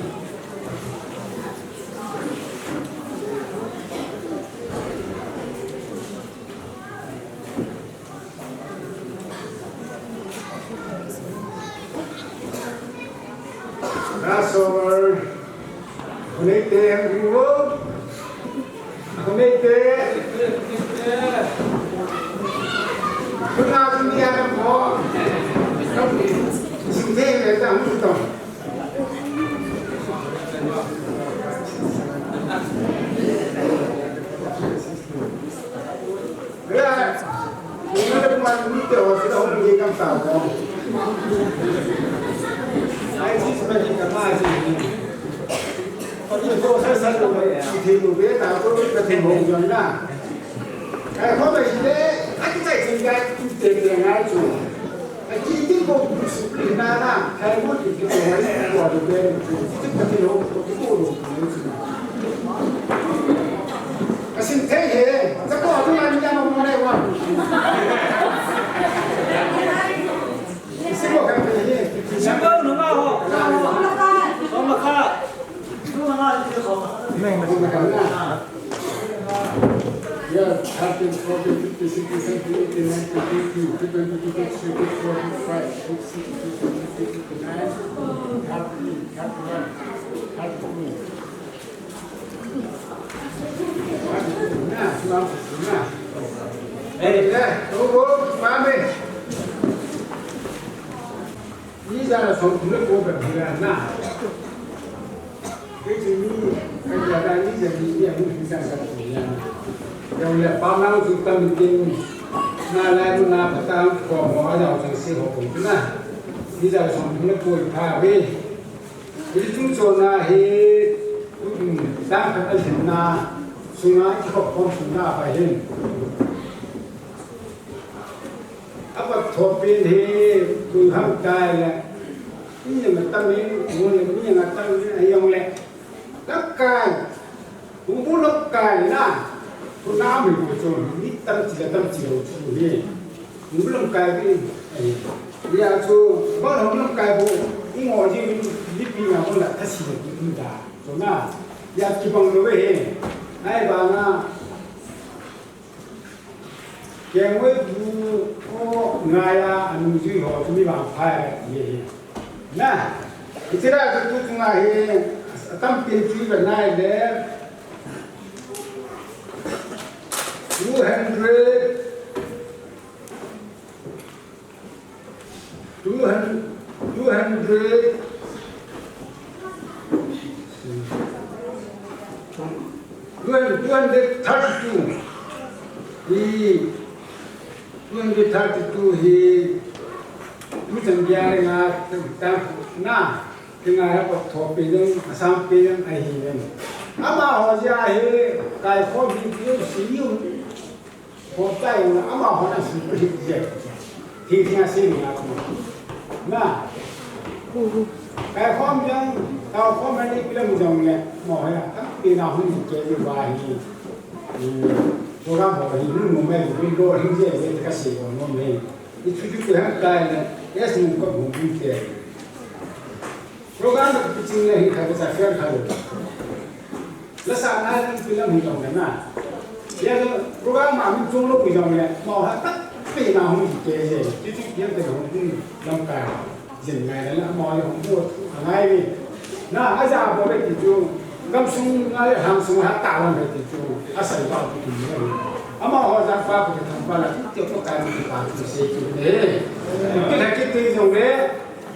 Passover. Connected, everyone. Connected. Tuna tuni ana ko. Sing te le ta mu to. Asin thei he, chako atu la ni ama mo nai wa. Isi mo kan thei he. Isi mo nunga ho. Soma ka. Nunga ho. Yeah, thirteen, fourteen, fifteen, sixteen, seventeen, eighteen, nineteen, twenty, twenty-one, twenty-two, twenty-three, twenty-four, twenty-five, twenty-six, twenty-seven, twenty-eight, twenty-nine, thirty, thirty-one, thirty-two. Hiche chung chona hi, um, dang khat a lhinna sunga kikhop khom sunga pa hin. Apa thopin hi, tu ham tai le, mi jong atam in, mi jong atam in, ajong le. Lamkai, hung bu lamkai na, tu na mi bu chu, mi tam chi le tam chi lo chu ni. Hung bu lamkai ni, eh, ya chu, ba hung lamkai bu, i ngo ji ni, ni pi na bu la, ta si ni da. Chu na, ya kibang lo ve he. Ai ba na, Kengoi bu ko ngaiya anungjui ho chu mi vangpha e ti hi. Na, hiche a chu tu chunga hi atampi chu ive nai le two hundred, Two hundred, two hundred, two hundred, two hundred thirty-two. Hi, two hundred thirty-two hi, tu chan bia nga, ta, na, ti nga ha ko tho pe ding, asam pe ding, ahi ding. Ama ho ja hi, kai kho bi, bi, si, yu. Ho tai na ama ho na si pri je. Thi thi na si na ko. Na. Kai khom jang, kai khom ni pila mu jang le. Mo ha ya. Ka pi na hun ke ni ba hi. Ko ga mo hi nu mo me ni lo hin je je ka si ko mo me. Ni chu chu ha tai na. Yes mu ko mu ke. Program kiching le hi kha ka sa fair kha lo. La sa na ni pi la mi jong le na. Ya lo program ma mi jong lo pi jong le. Ma ha ta pi na hu ke je. Ti ti pian te hu ni lam ka. Jin ngai la ma ya hu mo ngai ni. Na a ja bo be ti chu. Kam sung na le ham sung ha ta lam be ti chu. A sai ba ti ni. Ama ho ja pa ku tham pa la ti ko ka ni pa ti se ti ne. Ti ha ki ti jong le.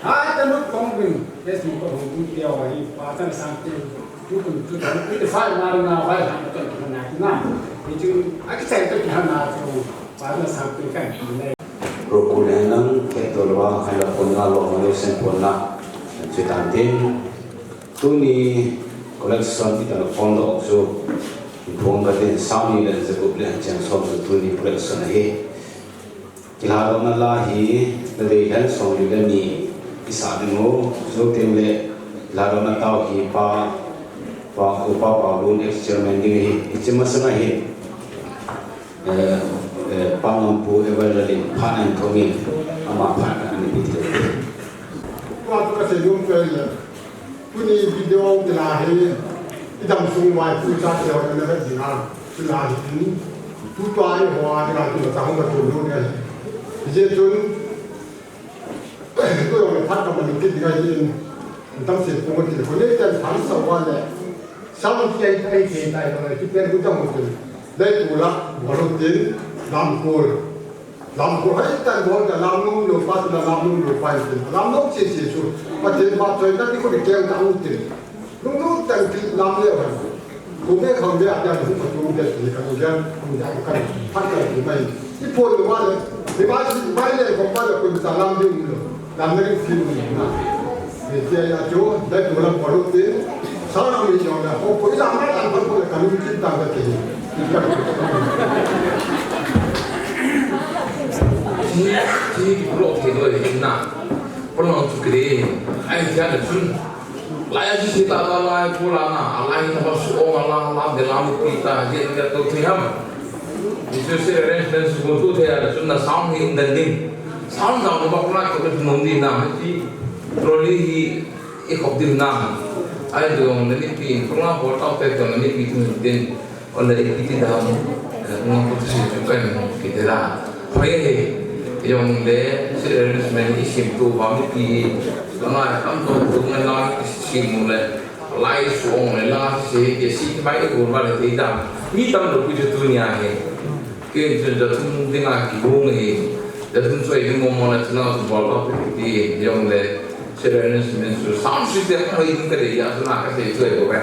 Hatah nu kong bin, yes, nu kong hung tu tio hi, pa tan sang tu, tu kun tu tan, tu fai ma na, fai sang tu na, na. Ni chu, a ki sai tu na na tu, pa tan sang tu kan tu ne. Roku le nang, ke to lo, hai la pon na lo, ma lo sen pon na, chu tan tin. Tuni, collection ti ta lo pon do chu. Phong ka tin, sang ni le, ze gup le, chang som tu tuni, collection ahi. Kilhadohna la hi, na dei lhen sawmli le ni i sa ding u, zo teng le, Ladona tao hi pa, pa, Upa Paulun ex-chairman ding ahi, hiche masanga hin, eh, eh, Pa Ngampu Evangeline phat ahin thum in, ama phat ana pe thei. Tua tu kasei nom chu ahile, tuni video kila hi, idam sung uva tu chate ho na vet dinga, kila hi, tu tua eiho a dinga kila chang ho katoh lou ding ahi. Hijeh chun, tu jong le phat kaman kit ding ahin, tam se pung tin, ko nei tan phat sa uva le, sam ki ai tai, ki tai, ki pen ku jong tin, dai tu la, bol tin, lam kol. Lamkol hoitah in bol ta, lam nom lou pa chu la lam nom lou pa in tin. Lam nom cheh cheh chu. Pathen vahchoina ding khu kikeng tah u tin. Lunglut tah in lam leu hen. Kho ve kham ve a dia hung phatom ve ti kan u jan, hung jan kan phat kan ti mai. I phon lou va le. Ni ba si mai le khom pa le kun ta lam ding lou. Lam na ring feel ni na. Ni tia ya chu, dai tu lam palo te. Sa lam ni jong na, ko ko lam na lam ko ka lu kin ta ka te. Ti, ti ki pro te do ni na. Pro na chu kre. Ai tia na chun. Lai a si ta la lai ko la na. Lai na ba su o la la de la mu pi ta je ni ka to te ham. Ni chu se arrangement su ko tu te ya chun na sound ni um dan din. Sound na ko ba ko la ko tu nom din na ti. Trolley hi i khop din na. Ai dong na ni pi, ko la bol tau te dong na ni pi tu din. Ole i pi ti da mo. Ko ko tu si tu kai mo ki te da. Hoi he. Yong le si arrangement i sim tu ba mi pi. Ko la kam to tu na la i sim le. Lai suong le la se ke si mai ko ba le te da. Mi tam lo ku tu nia he. Ken chun jathum dinga kibung hi, jathum choi ding mo mo na chuna tu bol ba pi ti, jong le, Serenus min su, sound system hoi ding ka dei ya, chuna ka sei choi ko ka.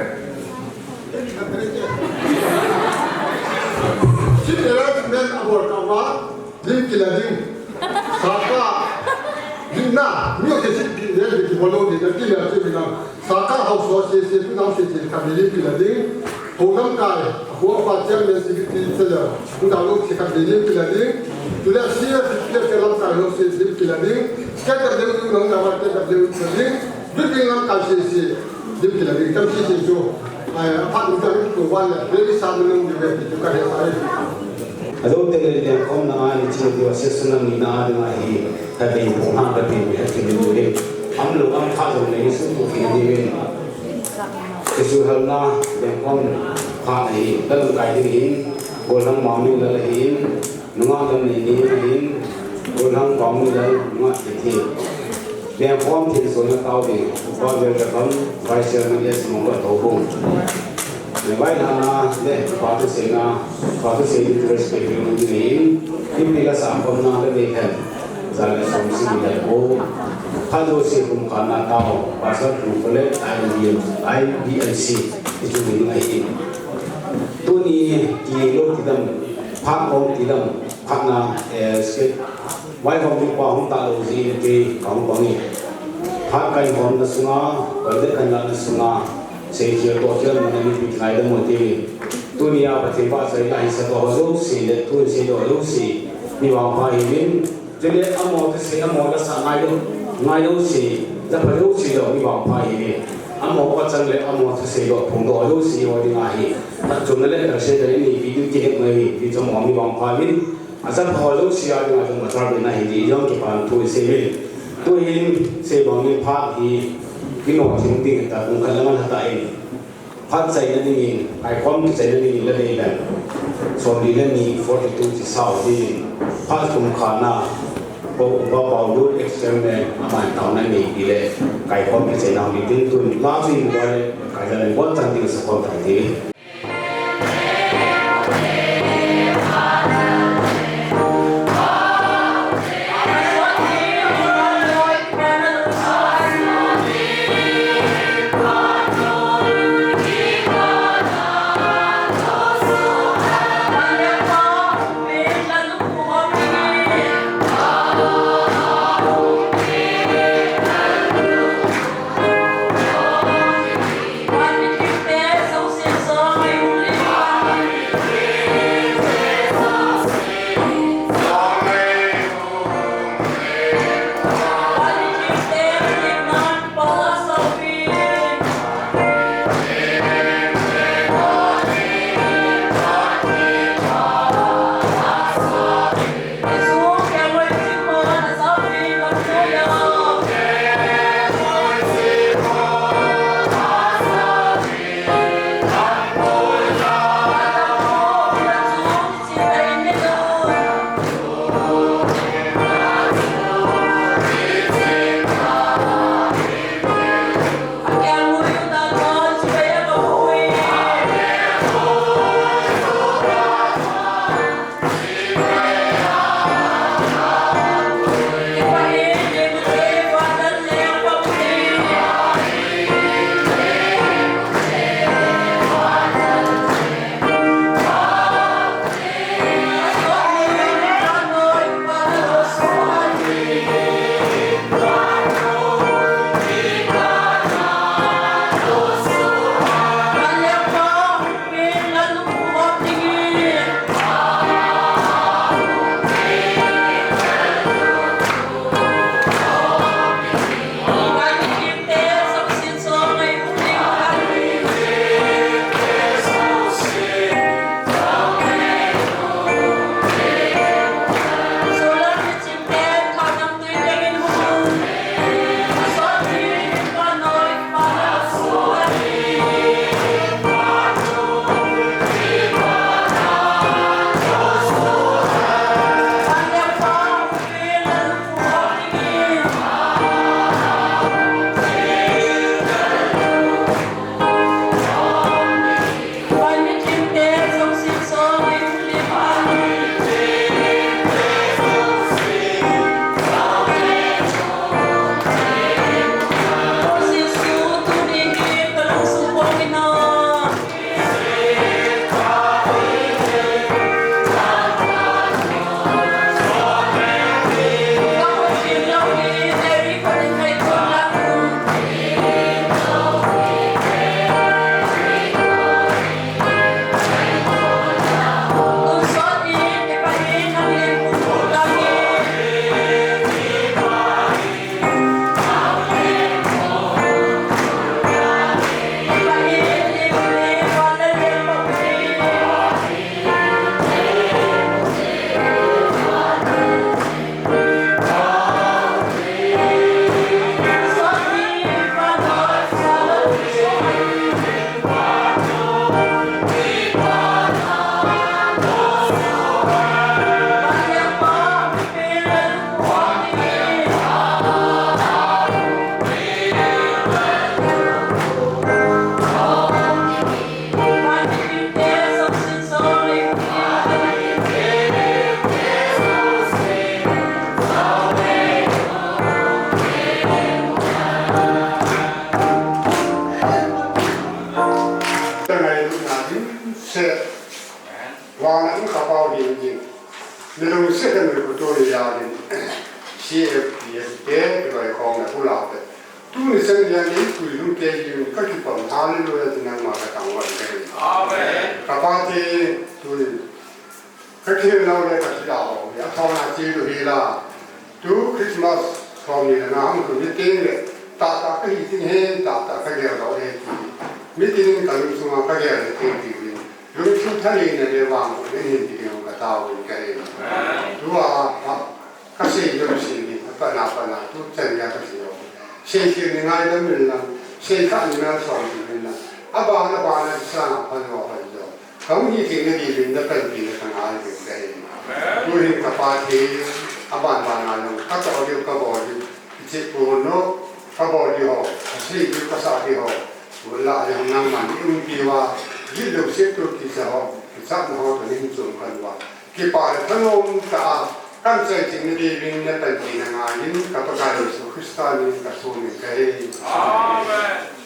Serenus min a bol ka va, lim kila ding. Saka, lim na, mi o ke si ki le ki bol lo ni, ki ya ki na. Saka Hausa se se tu nang se se ka lim kila ding. Ho lamkai, a khu a pa chairman secretary te le, khu da lo se ka lim kila ding. Tu le si le si le ke lamkai ho se lim kila ding. Ke ka lim tu nang da wa ke ka lim kila ding. Bi bi lamkai se se lim kila ding. Tam si se jo. Ai, a pa tu da lo ko wa le, very sad no ni ve tu ka he ai. Alo te le le kom na ai chi di wa se su na ni na de na hi. Ka ding ko ha ka ding ha ki ni ni. Am lo am kha lo le su tu ki ni ni. Jesu halna, lengkhom phat ahi, lalungkai ding ahin, gollhang Mangminlal ahin, nungah Lamneini ahin, gollhang Pangminlal, nungah Titi. Lengkhom thinsoina tao ding, Upa Veltakam, Vice Chairman S Mongkot Houbung. Le vaihomna, le phathuseina, phathuseina interest pe ding ahin, ipi la sa khomna le ve khen. Jale som sagi le ko. Khat jouse kum khatna tao, Pastor Pu College, I B M, I B M C, hichu min ahi. Tuni, kilou tidam, phat hom tidam, phatna, eh, script. Vaihom ni pa hung talou jin ti, kahung pang e. Phat kaihomna sunga, kalde kanlahna sunga, seikhel tohkhel mana mipi ngaidam u ti. Tunia Pathen vahchoina hisah ho jouse le, tun seidoh jouse, mi vangpha hih in, Chule amaho thusei, amaho lasa ngailou, ngailou se, japha lou se lou, mi vangpha hih in. Amaho pachang le amaho thusei lou, phongdoh lou se ho dinga hi. Phatchomna le kalse le ni video kihet mai hi, ti chu amaho mi vangpha hih in. Ajapha lou se a dinga jong machal be na hi ti jong kipan thu sei in. Tuhin sei bang ni phat hi, kino thim ding ta kung khat le man ta in. Phat chaina dingin, kaikhom kichaina dingin la dei leng. Somli le ni forty-two chi sao dingin. Phat kum khatna, Upa Paulu extern le, aman taona nei pi le, kaikhom kichaina hung ding tun, la chu in bol le, kaija le bol chan ding sa khom tai ti. Ni lungset a mi kutuni jal in C F P S te kiloi khom le pula te. Tuni chan jal in tui lung te jin ka kipah, hallelujah, ti nangma ka tangval ka hi. Amen. Ka Pa te, tuni ka thil nau le ka thil a ho, a thona ti lu hi la. Tu Christmas thom ni na hung tu ni ting le, ta ta ka hi ting he, ta ta ka gel do he ti. Mi ting ka lung sunga ka gel le ting ti ni. Lungthim thaneina le vang ko len hin ti ding ka tao in ka e. Tua, a, ka sei jom sei ni, a pana pana, tu chan ya ka sei jom. Sei sei ni ngaidam in lang, sei kha ni na som ti in lang. A ba na ba na sa na pa jo pa jo. Ka hung hi ti ni di lin na pan ti na ka ngai in ka e. Tu hin ka Pa thi, a ban ban na lang, ka to di ka bo di. Kicheh pon o, ka bol di ho, ka sei di, ka sa di ho. Wala jong nangman i umpi uva, gilou seh tu kicha ho, kicha na ho toh nin chom kan uva. Kipa le thanom tah a, kan chai ching na diuvin na panpina ngaiyin, ka Pakai Jesu Christa min in ka thum in ka he. Amen.